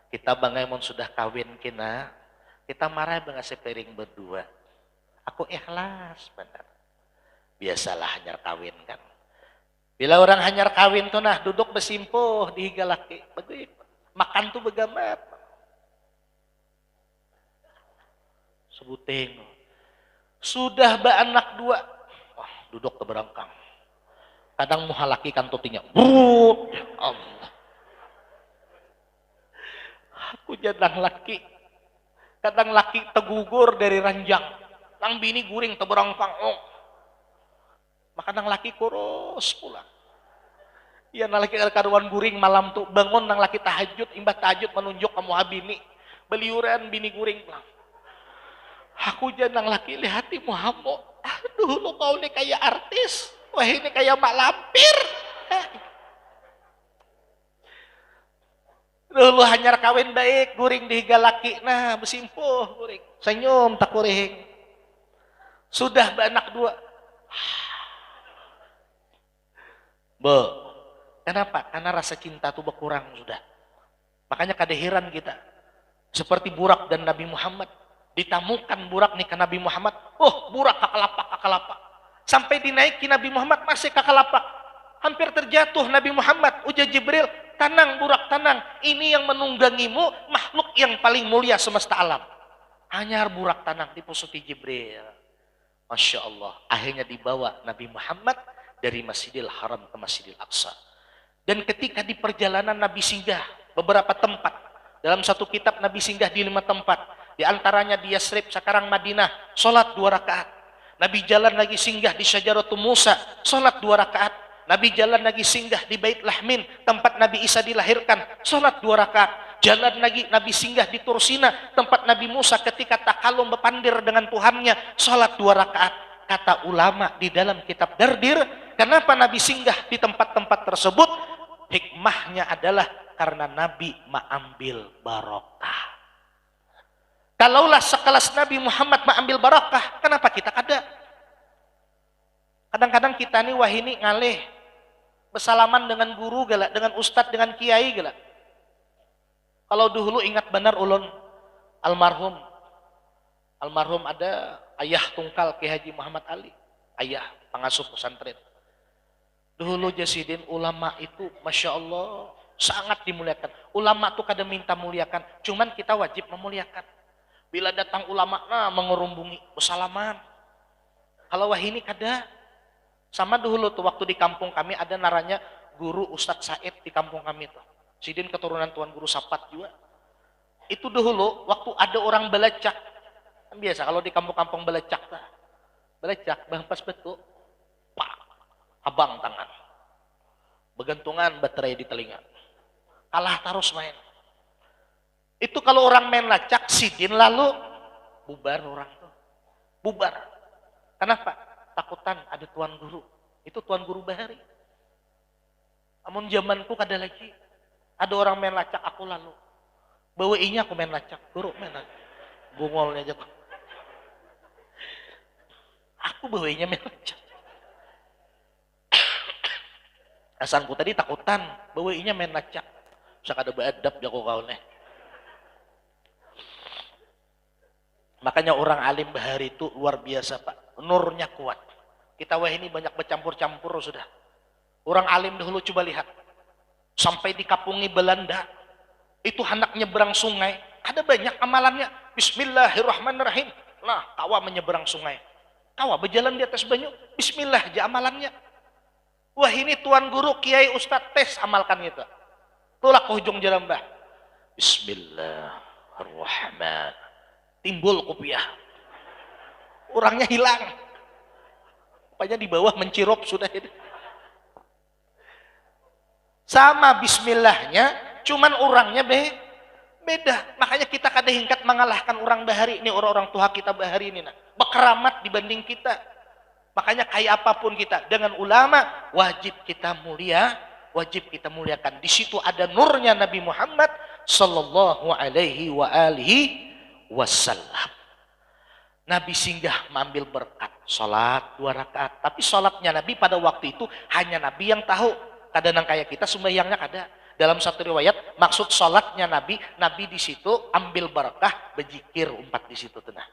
kita bangai mun sudah kawin kina, kita marah bangai sepiring berdua. Aku ikhlas benar. Biasalah hanyar kawin kan. Bila orang hanyar kawin tuh nah duduk besimpuh di higa laki. Bagus. Makan tuh begamat. Sebuting. Sudah beranak dua. Wah, duduk ke berangkang. Kadang muha laki kan tutinya. Brut. Ya Allah. Aku jadang laki. Kadang laki tegugur dari ranjang. Nang bini guring teberangkang. Oh. Maka nang laki kurus pulang. Iya, nang laki karuan guring malam tu. Bangun nang laki tahajud, imbah tahajud manunjuk ka muha bini. Beliuran bini guring pulang. Aku ja nang laki lihati muhamu. Aduh, lu kau ni kaya artis. Wah, ini kaya mak lampir. Dulu hanyar kawin baik, guring dihiga laki. Nah, besimpuh guring. Senyum takuring. Sudah beranak dua. Be, kenapa? Karena rasa cinta tuh berkurang sudah. Makanya kada heran kita. Seperti Burak dan Nabi Muhammad. Ditamukan Burak nih ke Nabi Muhammad. Oh, Burak kakalapak, kakalapak. Sampai dinaiki Nabi Muhammad masih kakalapak. Hampir terjatuh Nabi Muhammad, ujar Jibril, "Tanang, Burak, tanang. Ini yang menunggangimu makhluk yang paling mulia semesta alam." Hanyar Burak tanang dipusuti Jibril. Masya Allah, akhirnya dibawa Nabi Muhammad dari Masjidil Haram ke Masjidil Aqsa. Dan ketika di perjalanan Nabi singgah beberapa tempat, dalam satu kitab Nabi singgah di lima tempat, di antaranya di Yasrib, sekarang Madinah, sholat dua rakaat. Nabi jalan lagi singgah di Syajaratu Musa, sholat dua rakaat. Nabi jalan lagi singgah di Bait Lahmin, tempat Nabi Isa dilahirkan, sholat dua rakaat. Jalan lagi Nabi singgah di Tursina, tempat Nabi Musa ketika takalum bepandir dengan Tuhannya, sholat dua rakaat. Kata ulama di dalam kitab Dardir, kenapa Nabi singgah di tempat-tempat tersebut? Hikmahnya adalah karena Nabi mengambil barokah. Kalaulah sekelas Nabi Muhammad maambil barakah, kenapa kita kada? Kadang-kadang kita ni wahini ngalih besalaman dengan guru gala, dengan ustad, dengan kiai gala. Kalau dahulu ingat banar ulun, almarhum, almarhum ada ayah tungkal Kiai Haji Muhammad Ali, ayah pangasuh pesantren. Dahulu ja sidin ulama itu, masya Allah, sangat dimuliakan. Ulama tu kada minta muliakan, cuman kita wajib memuliakan. Bila datang ulama, nah, mengerumbungi, besalaman. Kalau wahini kada. Sama dahulu tu, waktu di kampung kami ada naranya guru Ustadz Said di kampung kami tu. Sidin keturunan Tuan Guru Sapat jua. Itu dahulu waktu ada orang balacak. Kan biasa kalau di kampung-kampung balacak tah. Balacak, bahempas batu. Pak, abang tangan. Begantungan baterai di telinga. Kalah tarus main. Itu kalau orang main lacak, sidin lalu bubar orang tu. Bubar. Kenapa? Takutan ada tuan guru. Itu tuan guru bahari. Amun zamanku kada lagi. Ada orang main lacak, aku lalu. Bawa inya aku main lacak. Guru main lacak. Bungolnya aja tuh. Aku bawa inya main lacak. Asanku tadi takutan, bawa inya main lacak. Usah kada beadab jago kau nih. Makanya orang alim bahari itu luar biasa, Pak. Nurnya kuat. Kita wah ini banyak bercampur-campur sudah. Orang alim dahulu coba lihat. Sampai dikapungi Belanda. Itu hendak nyeberang sungai. Ada banyak amalannya. Bismillahirrahmanirrahim. Nah, kawa menyeberang sungai. Kawa berjalan di atas banyu. Bismillah aja amalannya. Wah ini tuan guru, kiai, ustadz, tes amalkan itu. Tulak ke hujung jerambah. Bismillahirrahmanirrahim. Timbul kupiah. Orangnya hilang. Rupanya di bawah mencirop sudah itu. Sama bismillahnya, cuman orangnya be beda. Makanya kita kada hingkat mengalahkan orang bahari ini, orang-orang tuha kita bahari ini nah. Berkeramat dibanding kita. Makanya kayak apapun kita dengan ulama wajib kita mulia, wajib kita muliakan. Di situ ada nurnya Nabi Muhammad sallallahu alaihi wa alihi wasallam. Nabi singgah mengambil berkat, salat dua rakaat. Tapi salatnya Nabi pada waktu itu hanya Nabi yang tahu. Kada nang kaya kita sembahyangnya kada. Dalam satu riwayat, maksud salatnya Nabi, Nabi di situ ambil berkah, bejikir umpat di situ tu nah.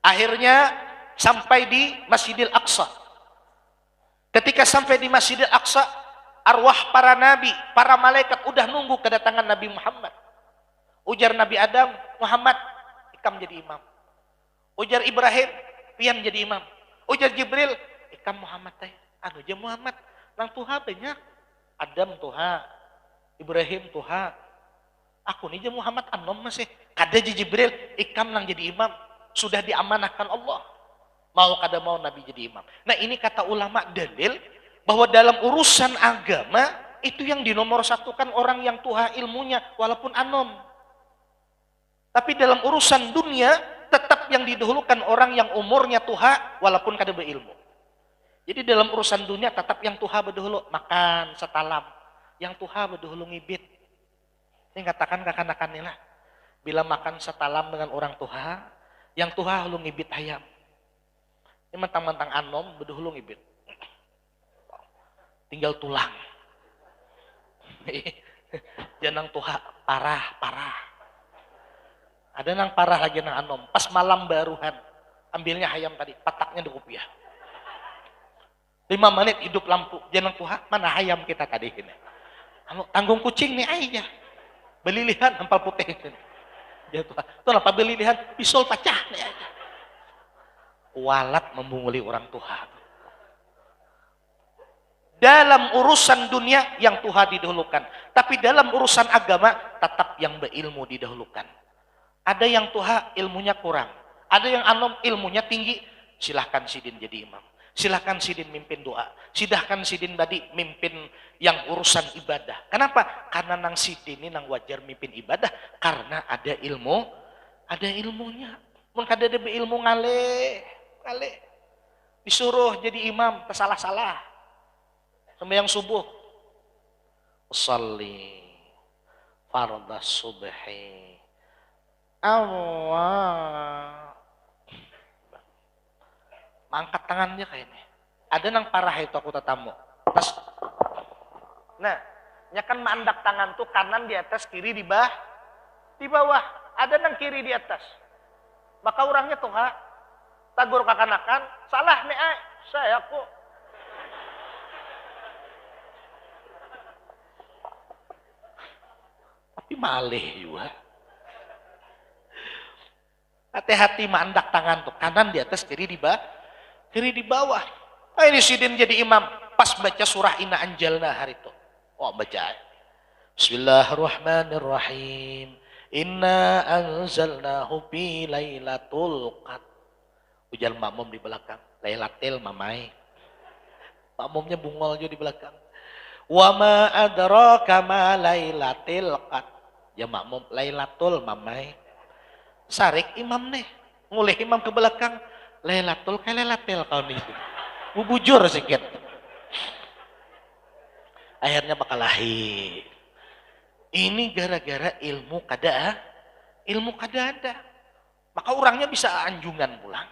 Akhirnya sampai di Masjidil Aqsa. Ketika sampai di Masjidil Aqsa, arwah para nabi, para malaikat udah nunggu kedatangan Nabi Muhammad. Ujar Nabi Adam, "Muhammad, ikam jadi imam." Ujar Ibrahim, "Pian jadi imam." Ujar Jibril, "Ikam Muhammad teh." Anu aja Muhammad, nang tuha banyak. Adam tuha, Ibrahim tuha. Aku ni ja Muhammad anom masih. Kada ja Jibril, ikam nang jadi imam. Sudah diamanahkan Allah. Mau kada mau Nabi jadi imam. Nah ini kata ulama dalil bahwa dalam urusan agama itu yang dinomor satukan orang yang tuha ilmunya walaupun anom. Tapi dalam urusan dunia tetap yang didahulukan orang yang umurnya tuha walaupun kada berilmu. Jadi dalam urusan dunia tetap yang tuha bedahulu makan satalam, yang tuha bedahulu ngibit. Ini katakan kakanakan ni lah, bila makan satalam dengan orang tuha, yang tuha hulu ngibit hayam. Ini mentang-mentang anom bedahulu ngibit. Tinggal tulang. Janang tuha parah, parah. Ada nang parah lagi nang anom. Pas malam baruhan ambilnya hayam tadi, pataknya di kupiah. Lima menit hidup lampu, jangan tuha, mana hayam kita tadi ini. Anu, tanggung kucing nih aja. Belilihan ampal putih ini. Jangan tuha. Tuh apa belilihan? Pisol pacah nih aja. Kualat membunguli orang tuha. Dalam urusan dunia yang tuha didahulukan. Tapi dalam urusan agama tetap yang berilmu didahulukan. Ada yang tuha ilmunya kurang, ada yang anom ilmunya tinggi, silahkan sidin jadi imam, silahkan sidin mimpin doa, silahkan sidin tadi mimpin yang urusan ibadah. Kenapa? Karena nang sidin ini nang wajar mimpin ibadah karena ada ilmu, ada ilmunya. Mun kada ada beilmu ngalih, ngalih. Disuruh jadi imam, tersalah-salah. Sembahyang subuh. Usalli fardas subhi Allah. Mangkat tangannya kayak ini. Ada nang parah itu aku tatamu. Pas. Nah, nya kan maandak tangan tuh kanan di atas, kiri di bawah, di bawah. Ada nang kiri di atas. Maka orangnya tuh ha, tagur kakanakan, salah nih ay, saya aku. Tapi malih juga. Hati-hati maandak tangan tuh, kanan di atas, kiri di bawah, kiri di bawah. Ini sidin jadi imam, pas baca surah Inna Anzalna hari itu. Oh, baca. Bismillahirrahmanirrahim. Inna anzalnahu fi lailatul qadr. Ujar makmum di belakang, Lailatil mamai. Makmumnya bungol juga di belakang. Wa ma adraka ma lailatil qadr. Ya makmum, Lailatul mamai. Sarik imam nih, ngulih imam ke belakang. Lailatul kayak Lailatil kau nih. Bubujur sikit. Akhirnya bakalahi. Ini gara-gara ilmu kada, ilmu kada ada. Maka orangnya bisa anjungan pulang.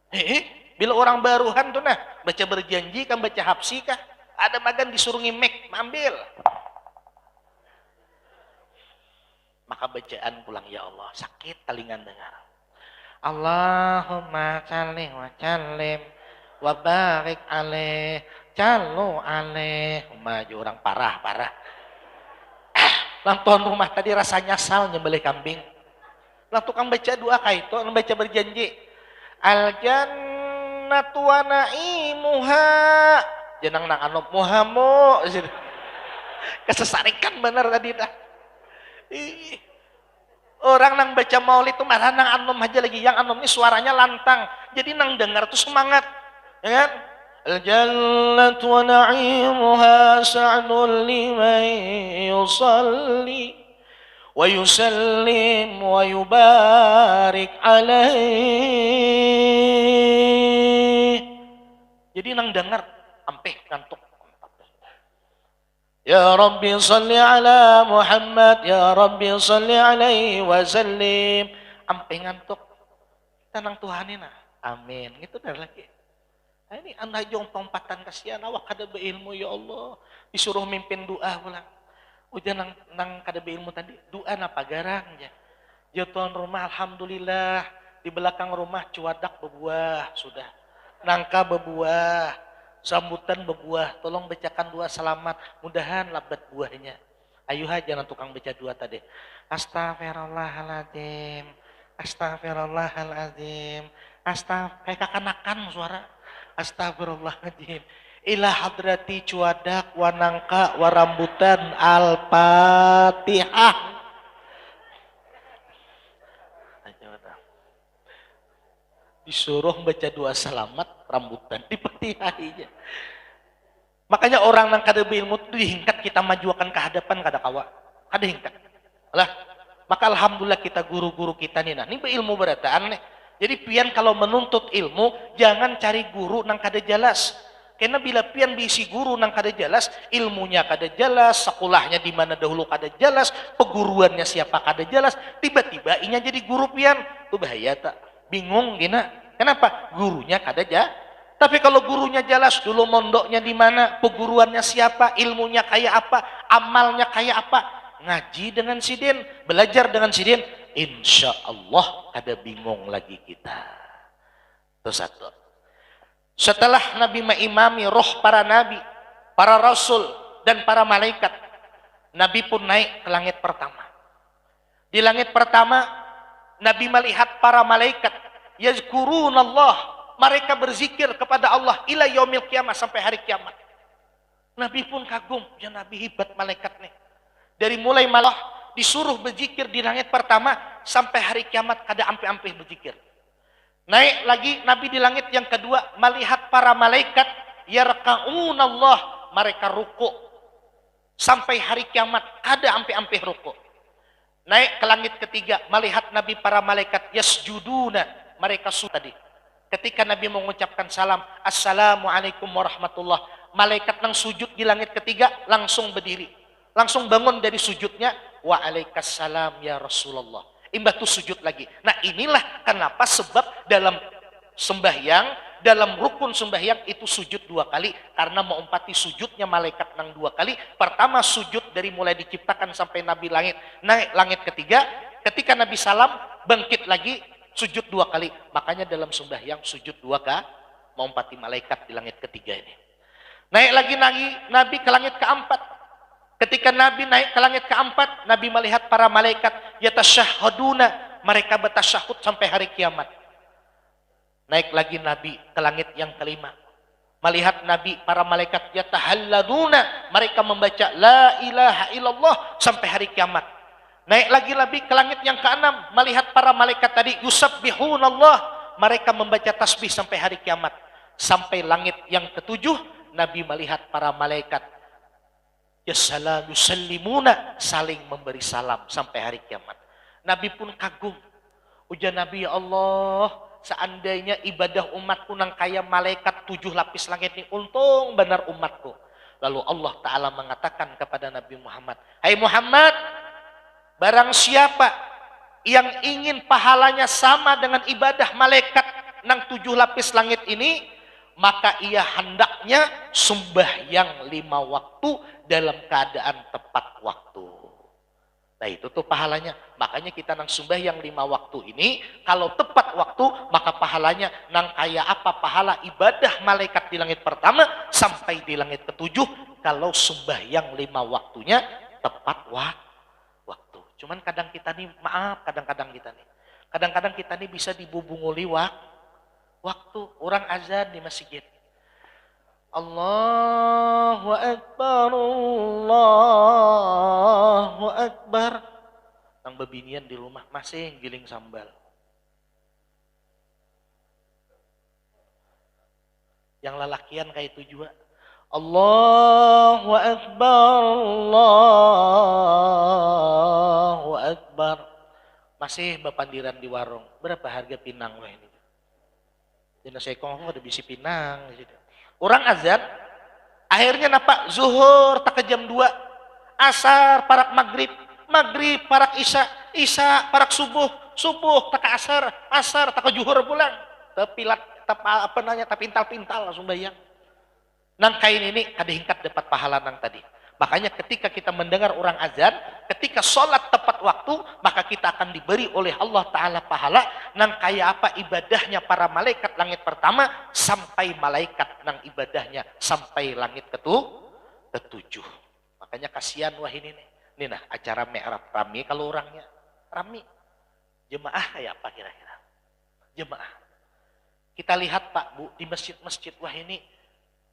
Heeh, bila orang baruhan tuh nah, baca berjanji kan, baca hapsi kah? Ada magan disuruh ngimek, ambil. Maka bacaan pulang, ya Allah, sakit talingan dengar. Allahumma salli wa sallim wa barik alaih, calu alaih. Maju orang parah, parah. Nang tuan rumah tadi rasa nyasal nyembelih kambing. Lah tukang baca doa kaitu, nang baca berjanji. Al jannatu wa na'imuha. Janang nang anu muhamu. Kesesarikan bener tadi dah. Ih. Orang nang baca maulid tu marah nang anum haja lagi. Yang anum ni suaranya lantang. Jadi nang dengar tu semangat. Ya kan? Al jannatu wa na'imuha sa'nun liman yusalli wa yusallim wa yubarik alaih. Jadi nang dengar ampih ngantuk. Ya Rabbi salli ala Muhammad, ya Rabbi salli alaihi wa sallim. Ampih ngantuk. Kita nang Tuhan ini nah. Amin. Gitu dah lagi. Nah, ini anak jong tompatan kasihan, awak kada beilmu ya Allah. Disuruh mimpin doa pulang. Ujar nang, nang kada beilmu tadi, doa napa garang ya. Ya tuan rumah, alhamdulillah, di belakang rumah cuadak bebuah sudah. Nangka bebuah, sambutan bebuah, tolong bacakan doa selamat, mudahan labat buahnya. Ayu haja nang tukang baca doa tadi. Astagfirullahaladzim. Astagfirullahaladzim. Astag kayak kakanakan suara. Astagfirullahaladzim. Ila hadrati cuadak wa nangka wa rambutan. Al-Fatihah. Disuruh baca doa selamat, rambutan dipatihahinya. Makanya orang nang kada beilmu tu dihingkat kita majuakan ke hadapan kada kawa. Kada hingkat. Lah, maka alhamdulillah kita guru-guru kita ni nah. Ni beilmu berataan nih. Jadi pian kalau menuntut ilmu, jangan cari guru nang kada jelas. Karena bila pian diisi guru nang kada jelas, ilmunya kada jelas, sekolahnya di mana dahulu kada jelas, peguruannya siapa kada jelas, tiba-tiba inya jadi guru pian. Tu bahaya tak? Bingung gina. Kenapa? Gurunya kada ja. Tapi kalau gurunya jelas dulu mondoknya di mana, peguruannya siapa, ilmunya kaya apa, amalnya kaya apa, ngaji dengan sidin, belajar dengan sidin, insya Allah kada bingung lagi kita. Itu satu. Setelah Nabi maimami roh para nabi, para rasul, dan para malaikat, Nabi pun naik ke langit pertama. Di langit pertama, Nabi melihat para malaikat, yazkurunallah, mereka berzikir kepada Allah ila yaumil qiyamah, sampai hari kiamat. Nabi pun kagum, ya Nabi hebat malaikat nih. Dari mulai malah disuruh berzikir di langit pertama sampai hari kiamat kada ampih-ampih berzikir. Naik lagi Nabi di langit yang kedua melihat para malaikat yarkaunallah, mereka ruku sampai hari kiamat kada ampih-ampih ruku. Naik ke langit ketiga, melihat Nabi para malaikat yasjuduna, mereka sujud tadi. Ketika Nabi mengucapkan salam, "Assalamualaikum warahmatullah," malaikat nang sujud di langit ketiga langsung berdiri, langsung bangun dari sujudnya, "Waalaikumsalam ya Rasulullah." Imbah tu sujud lagi. Nah, inilah kenapa sebab dalam sembahyang, dalam rukun sembahyang itu sujud dua kali, karena maumpati sujudnya malaikat nang dua kali. Pertama sujud dari mulai diciptakan sampai Nabi langit, naik langit ketiga, ketika Nabi salam, bangkit lagi, sujud dua kali. Makanya dalam sembahyang sujud dua kali, maumpati malaikat di langit ketiga ini. Naik lagi Nabi, Nabi ke langit keempat. Ketika Nabi naik ke langit keempat, Nabi melihat para malaikat yatasyahaduna, mereka bertasyahud sampai hari kiamat. Naik lagi Nabi ke langit yang kelima. Melihat Nabi, para malaikat yatahalladuna, mereka membaca la ilaha illallah sampai hari kiamat. Naik lagi Nabi ke langit yang keenam, melihat para malaikat tadi yusabbihunallah, mereka membaca tasbih sampai hari kiamat. Sampai langit yang ketujuh, Nabi melihat para malaikat ya salam yusallimuna, saling memberi salam sampai hari kiamat. Nabi pun kagum. Ujar Nabi, "Ya Allah, seandainya ibadah umatku nang kaya malaikat tujuh lapis langit ni, untung benar umatku." Lalu Allah Ta'ala mengatakan kepada Nabi Muhammad, "Hai Muhammad, barang siapa yang ingin pahalanya sama dengan ibadah malaikat nang tujuh lapis langit ini, maka ia hendaknya sumbahyang lima waktu dalam keadaan tepat waktu." Nah, itu tuh pahalanya. Makanya kita nang sumbahyang lima waktu ini, kalau tepat waktu, maka pahalanya nang kaya apa pahala ibadah malaikat di langit pertama sampai di langit ketujuh, kalau sumbahyang lima waktunya tepat waktu. Waktu. Cuman kadang kita nih, maaf, kadang-kadang kita nih. Kadang-kadang kita nih bisa dibubunguli wak-, waktu. Orang azan di masjid. Allahu Akbar, Allahu Akbar. Nang bebinian di rumah masih giling sambal. Yang lalakian kayak itu juga. Allahu Akbar, Allahu Akbar. Masih bapandiran di warung. Berapa harga pinang wah ini? Dina sekong aku ada bisi pinang di situ. Orang azan, akhirnya napa? Zuhur tak jam dua, asar parak maghrib, maghrib parak isya, isya parak subuh, subuh tak asar, asar tak juhur pulang. Tepilat, tep, apa nanya, tapintal-pintal langsung bayang. Nang kain ini kada hingkat dapat pahala nang tadi. Makanya ketika kita mendengar orang azan, ketika sholat tepat waktu, maka kita akan diberi oleh Allah Ta'ala pahala nang kaya apa ibadahnya para malaikat langit pertama sampai malaikat nang ibadahnya sampai langit ketu-, ketujuh. Makanya kasihan wah ini nih. Ini nah acara mi'raj rami kalau orangnya. Rami. Jemaah kayak apa kira-kira? Jemaah. Kita lihat Pak Bu di masjid-masjid wah ini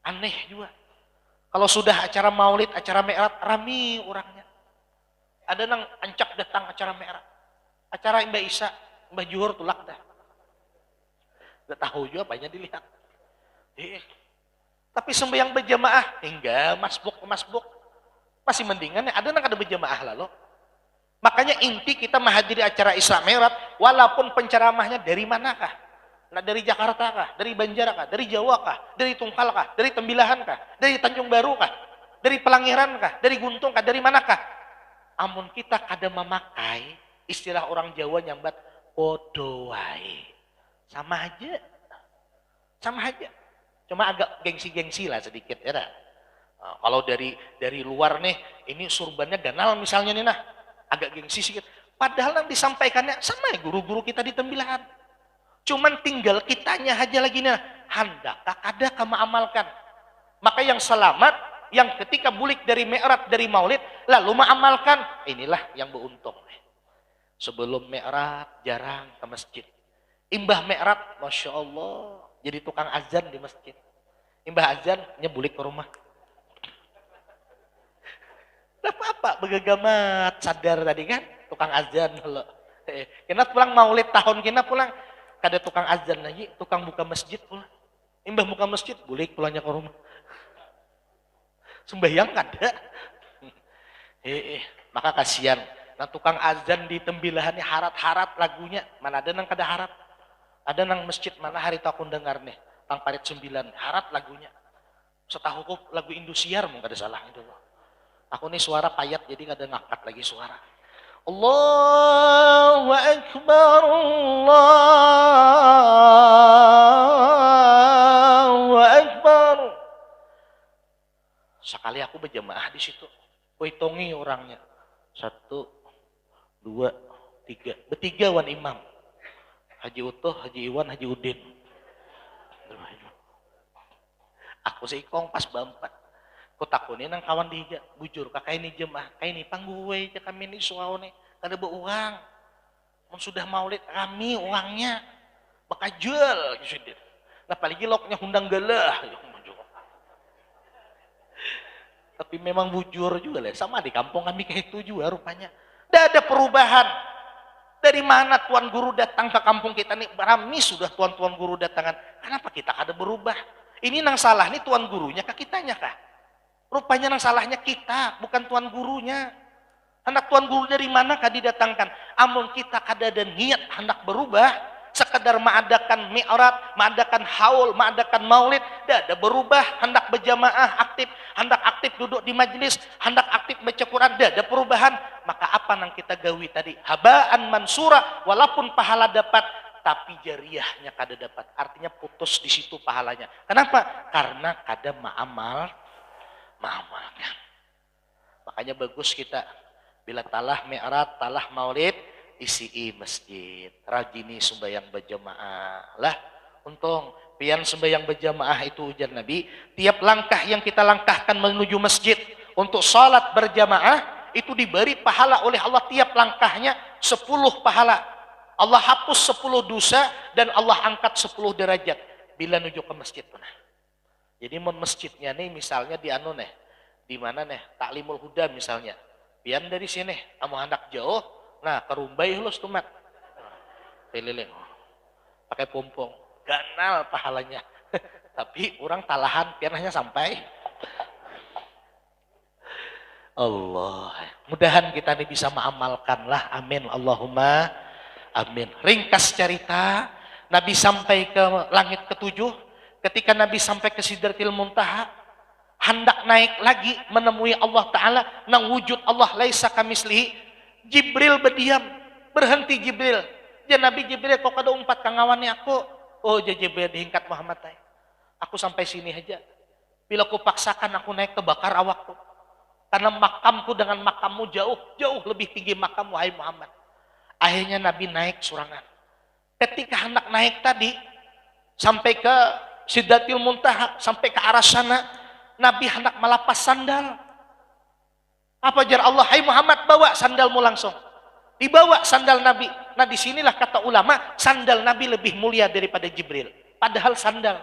aneh juga. Kalau sudah acara maulid, acara mi'raj, rami orangnya. Ada nang ancap datang acara mi'raj. Acara imbah isya, imbah juhur tulak dah. Gak tahu juga apanya dilihat. Iya. Tapi sembahyang berjamaah, tinggal masbuk masbuk. Masih mendingan ya, ada nang kada berjamaah lalu. Makanya inti kita menghadiri acara Isra Mi'raj, walaupun penceramahnya dari manakah? Nah, dari Jakarta kah? Dari Banjar kah? Dari Jawa kah? Dari Tungkal kah? Dari Tembilahan kah? Dari Tanjung Baru kah? Dari Pelangiran kah? Dari Guntung kah? Dari manakah? Amun kita kada memakai istilah orang Jawa nyambat podo wae. Sama aja. Sama aja. Cuma agak gengsi-gengsi lah sedikit ya dah. Nah, kalau dari dari luar nih, ini surbannya ganal misalnya nih nah, agak gengsi sedikit. Padahal yang disampaikannya sama ya guru-guru kita di Tembilahan. Cuman tinggal kitanya aja lagi nih, handakah kada ka mengamalkan. Maka yang selamat, yang ketika bulik dari mi'raj, dari maulid, lalu mengamalkan, inilah yang beruntung. Sebelum mi'raj jarang ke masjid. Imbah mi'raj, masya Allah, jadi tukang azan di masjid. Imbah azan, nyebulik ke rumah. Tidak apa-apa, begagamat, sadar tadi kan, tukang azan lo. Eh, kena pulang maulid tahun kena pulang, kada tukang azan lagi, tukang buka masjid pulang. Imbah buka masjid, bulik pulangnya ke rumah. Sembahyang kada. Eh, eh, maka kasihan. Nah tukang azan di Tembilahan ini harat-harat lagunya. Mana ada nang kada harat. Ada nang masjid mana hari itu aku dengar nih. Tang parit sembilan. Harat lagunya. Setahuku lagu Indosiar mun kada salah itu. Aku nih suara payat jadi kada ngakat lagi suara. Allahu Akbar, Allahu Akbar. Sakali aku bajamaah di situ, kuitungi urangnya. Satu, dua, tiga. Batiga wan imam. Haji Utuh, Haji Iwan, Haji Udin. Aku seikung pas baampat. Kutakuni nang kawan dihiga, bujur kah kaini jemaah? Kaini pang guwai ja kami ni suau ni, kada baurang. Mun sudah maulid rami urangnya, bakajal sidin. Nah, apalagi lauknya hundang galah. Tapi memang bujur juga lah, sama di kampung kami kayak itu juga rupanya. Tidak ada perubahan. Dari mana tuan guru datang ke kampung kita nih? Rami sudah tuan-tuan guru datangan. Kenapa kita kada berubah? Ini nang salah nih tuan gurunya kah kitanya kah? Rupanya nang salahnya kita, bukan tuan gurunya. Hendak tuan guru dari mana kah didatangkan? Amun kita kada ada niat hendak berubah, sekadar mengadakan mi'rad, mengadakan haul, mengadakan maulid, tidak ada berubah, hendak berjamaah aktif, hendak aktif duduk di majlis, hendak aktif baca Quran, tidak ada perubahan, maka apa nang kita gawi tadi? Habaan mansura, walaupun pahala dapat, tapi jariahnya kada dapat, artinya putus di situ pahalanya. Kenapa? Karena kada maamal, maamalkan. Makanya bagus kita bila talah mi'rad, talah maulid, isii masjid, rajini sumbayang berjamaah lah. Untung pian sumbayang berjamaah itu, ujar Nabi, tiap langkah yang kita langkahkan menuju masjid untuk salat berjamaah itu diberi pahala oleh Allah tiap langkahnya sepuluh pahala. Allah hapus sepuluh dosa dan Allah angkat sepuluh derajat bila nuju ke masjid tu nah. Jadi mun masjidnya nih misalnya di anu nih, di mana nih, Taklimul Huda misalnya. Pian dari sini, amun handak jauh, nah, ke Rumbai halus tumat. Keliling. Pakai pumpung. Ganal pahalanya. Tapi urang talahan, pian hanya sampai. Allah. Mudahan kita nih bisa maamalkan lah. Amin. Allahumma amin. Ringkas cerita, Nabi sampai ke langit ketujuh. Ketika Nabi sampai ke Sidratil Muntaha, handak naik lagi menemui Allah Ta'ala, nang wujud Allah laisa kamislihi, Jibril berdiam, berhenti Jibril. Ya Nabi Jibril, kok kada umpat kangawani aku? Oh, ja Jibril, dihingkat Muhammad, ay. Aku sampai sini aja. Bila kupaksakan aku naik, kebakar awakku. Karena makamku dengan makammu jauh, jauh lebih tinggi makammu, hai Muhammad. Akhirnya Nabi naik surangan. Ketika hendak naik tadi, sampai ke Sidratil Muntaha, sampai ke arah sana, Nabi hendak melepas sandal. Apa jar Allah, "Hai Muhammad, bawa sandalmu langsung." Dibawa sandal Nabi. Nah, di sinilah kata ulama, sandal Nabi lebih mulia daripada Jibril. Padahal sandal.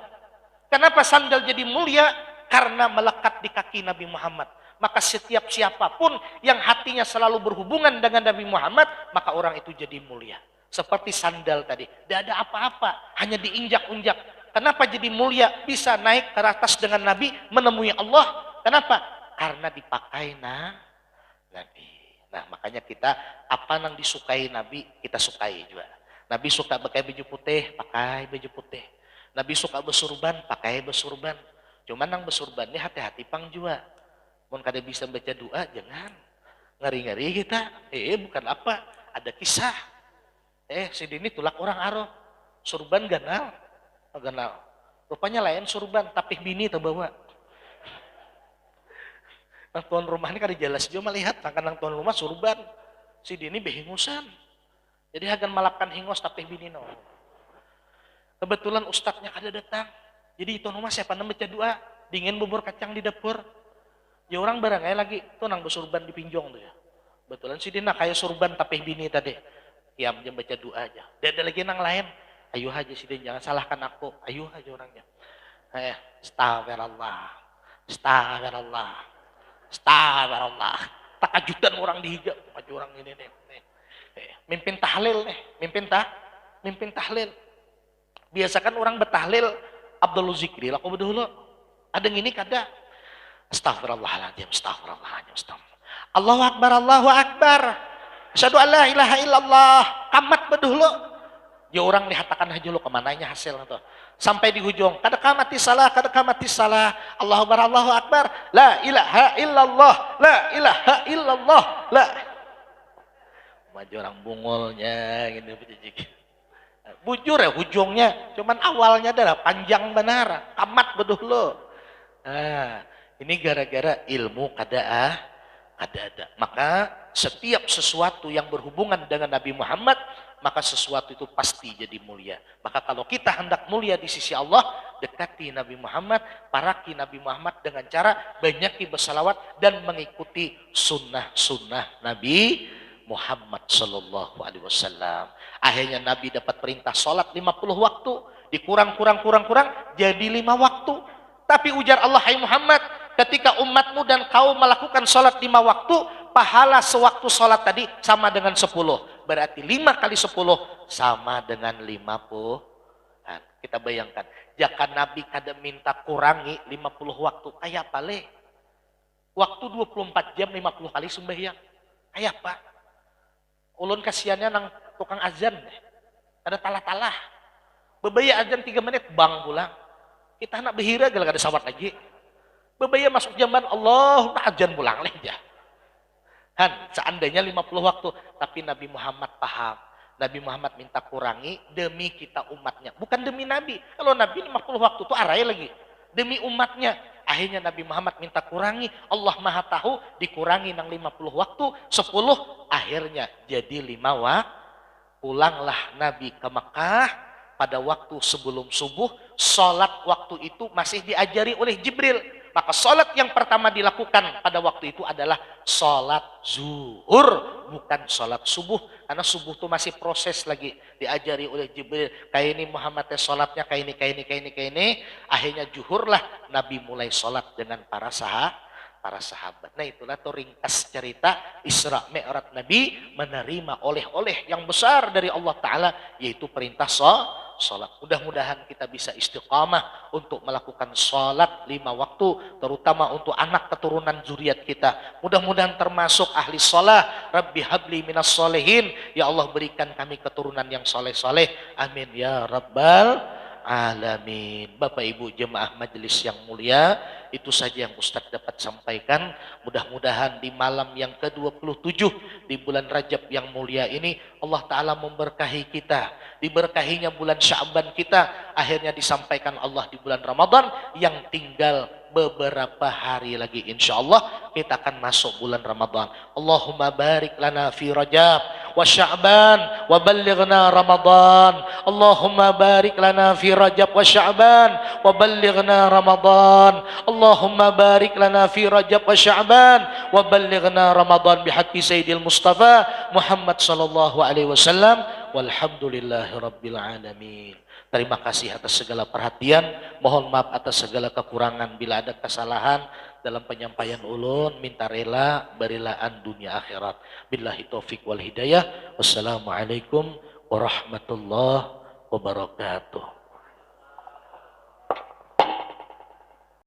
Kenapa sandal jadi mulia? Karena melekat di kaki Nabi Muhammad. Maka setiap siapapun yang hatinya selalu berhubungan dengan Nabi Muhammad, maka orang itu jadi mulia. Seperti sandal tadi, tidak ada apa-apa, hanya diinjak-unjak. Kenapa jadi mulia? Bisa naik ke atas dengan Nabi, menemui Allah. Kenapa? Karena dipakai na Nabi. Nah, makanya kita, apa nang disukai Nabi, kita sukai juga. Nabi suka pakai baju putih, pakai baju putih. Nabi suka bersurban, pakai bersurban. Cuman nang bersurban ni hati-hati pang jua. Mun kada bisa baca doa, jangan. Ngeri-ngeri kita. Eh, bukan apa, ada kisah. Eh, si Dini tulak orang aruh. Surban ganal. Oh, ganal. Rupanya lain surban, tapih bini tabawa. Nang tuan rumah ni kada jelas jua malihat, sangkan nang tuan rumah surban. Si Dini behingusan. Jadi hagan malapkan hingos tapih bini no. Kebetulan ustadznya kada datang. Jadi tuan rumah siapa nang baca doa, dingin bubur kacang di dapur. Ya orang barang aja lagi, tuh nang bersurban di pinjong tuh ya. Kebetulan si Dina kaya surban tapih bini tadi. Kiam jam baca doa aja. Dia ada lagi nang lain. Ayu aja si Din, jangan salahkan aku. Ayu aja orangnya. Eh, astagfirullah. Astagfirullah. Astagfirullah. Takajutan orang dihiga. Maju orang ini nih. Nih. Eh, mimpin tahlil nih. Mimpin tah, mimpin tahlil. Biasakan orang betahlil Abdul Zikri lah kau dulu. Ada yang ini kada. Astagfirullahaladzim, astagfirullahaladzim, astagfirullah. Allahu Akbar, Allahu Akbar. Asyhadu an la ilaha illallah. Kamat bedulu. Ya orang lihatakan aja lu kemananya hasil tuh. Sampai di hujung. Kada kamati salah, kada kamati salah. Allahu Akbar, Allahu Akbar. La ilaha illallah, la ilaha illallah, la. Aja orang bungulnya gitu. Bujur ya ujungnya, cuman awalnya adalah panjang benar, amat beduh lo. Nah, ini gara-gara ilmu kada ah, kada ada. Maka setiap sesuatu yang berhubungan dengan Nabi Muhammad, maka sesuatu itu pasti jadi mulia. Maka kalau kita hendak mulia di sisi Allah, dekati Nabi Muhammad, paraki Nabi Muhammad dengan cara banyaki bersalawat dan mengikuti sunnah-sunnah Nabi Muhammad sallallahu alaihi wasallam. Akhirnya Nabi dapat perintah salat lima puluh waktu, dikurang kurang kurang kurang jadi lima waktu. Tapi ujar Allah, "Hai Muhammad, ketika umatmu dan kaum melakukan salat lima waktu, pahala sewaktu salat tadi sama dengan sepuluh. Berarti lima kali sepuluh sama dengan lima puluh." Nah, kita bayangkan, jika Nabi kada minta kurangi lima puluh waktu, kaya apa leh? Waktu dua puluh empat jam lima puluh kali sembahyang. Kaya apa? Ulun kasiannya nang tukang azan deh. Kada talah-talah. Bebaya azan tiga menit, bang pulang. Kita anak behira gala kada sawat lagi. Bebaya masuk jamban, Allah, nah azan pulang leh ja. Han, seandainya lima puluh waktu, tapi Nabi Muhammad paham. Nabi Muhammad minta kurangi demi kita umatnya, bukan demi Nabi. Kalau Nabi lima puluh waktu tu arai lagi. Demi umatnya. Akhirnya Nabi Muhammad minta kurangi, Allah Maha Tahu, dikurangi nang lima puluh waktu, sepuluh, akhirnya jadi lima waktu. Pulanglah Nabi ke Mekah pada waktu sebelum subuh, salat waktu itu masih diajari oleh Jibril. Maka salat yang pertama dilakukan pada waktu itu adalah salat zuhur, bukan salat subuh. Karena subuh tu masih proses lagi, diajari oleh Jibril. Kaini Muhammad teh salatnya kaini, kaini, kaini, kaini. Akhirnya juhurlah Nabi mulai salat dengan para saha-, para sahabat. Nah, itulah tu ringkas cerita Isra Mi'raj Nabi menerima oleh-oleh yang besar dari Allah Ta'ala, yaitu perintah sa-, salat. Mudah-mudahan kita bisa istiqamah untuk melakukan salat lima waktu, terutama untuk anak keturunan zuriat kita. Mudah-mudahan termasuk ahli salat. Rabbi habli minas solehin. Ya Allah, berikan kami keturunan yang soleh-soleh. Amin ya rabbal alamin. Bapak Ibu jemaah majelis yang mulia, itu saja yang Ustadz dapat sampaikan. Mudah-mudahan di malam yang kedua puluh tujuh di bulan Rajab yang mulia ini, Allah Ta'ala memberkahi kita. Diberkahinya bulan Sya'ban kita, akhirnya disampaikan Allah di bulan Ramadan yang tinggal beberapa hari lagi. Insya Allah kita akan masuk bulan Ramadan. Allahumma barik lana fi Rajab wa Sya'ban wa ballighna Ramadan. Allahumma barik lana fi Rajab wa Sya'ban wa ballighna Ramadan. Allahumma barik lana fi Rajab wa Sya'ban wa ballighna Ramadan bihaqqi Sayyidil Mustafa Muhammad sallallahu alaihi wasallam. Walhamdulillahi rabbil alamin. Terima kasih atas segala perhatian. Mohon maaf atas segala kekurangan. Bila ada kesalahan dalam penyampaian ulun, minta rela, berilaan dunia akhirat. Billahi taufik wal hidayah. Wassalamualaikum warahmatullahi wabarakatuh.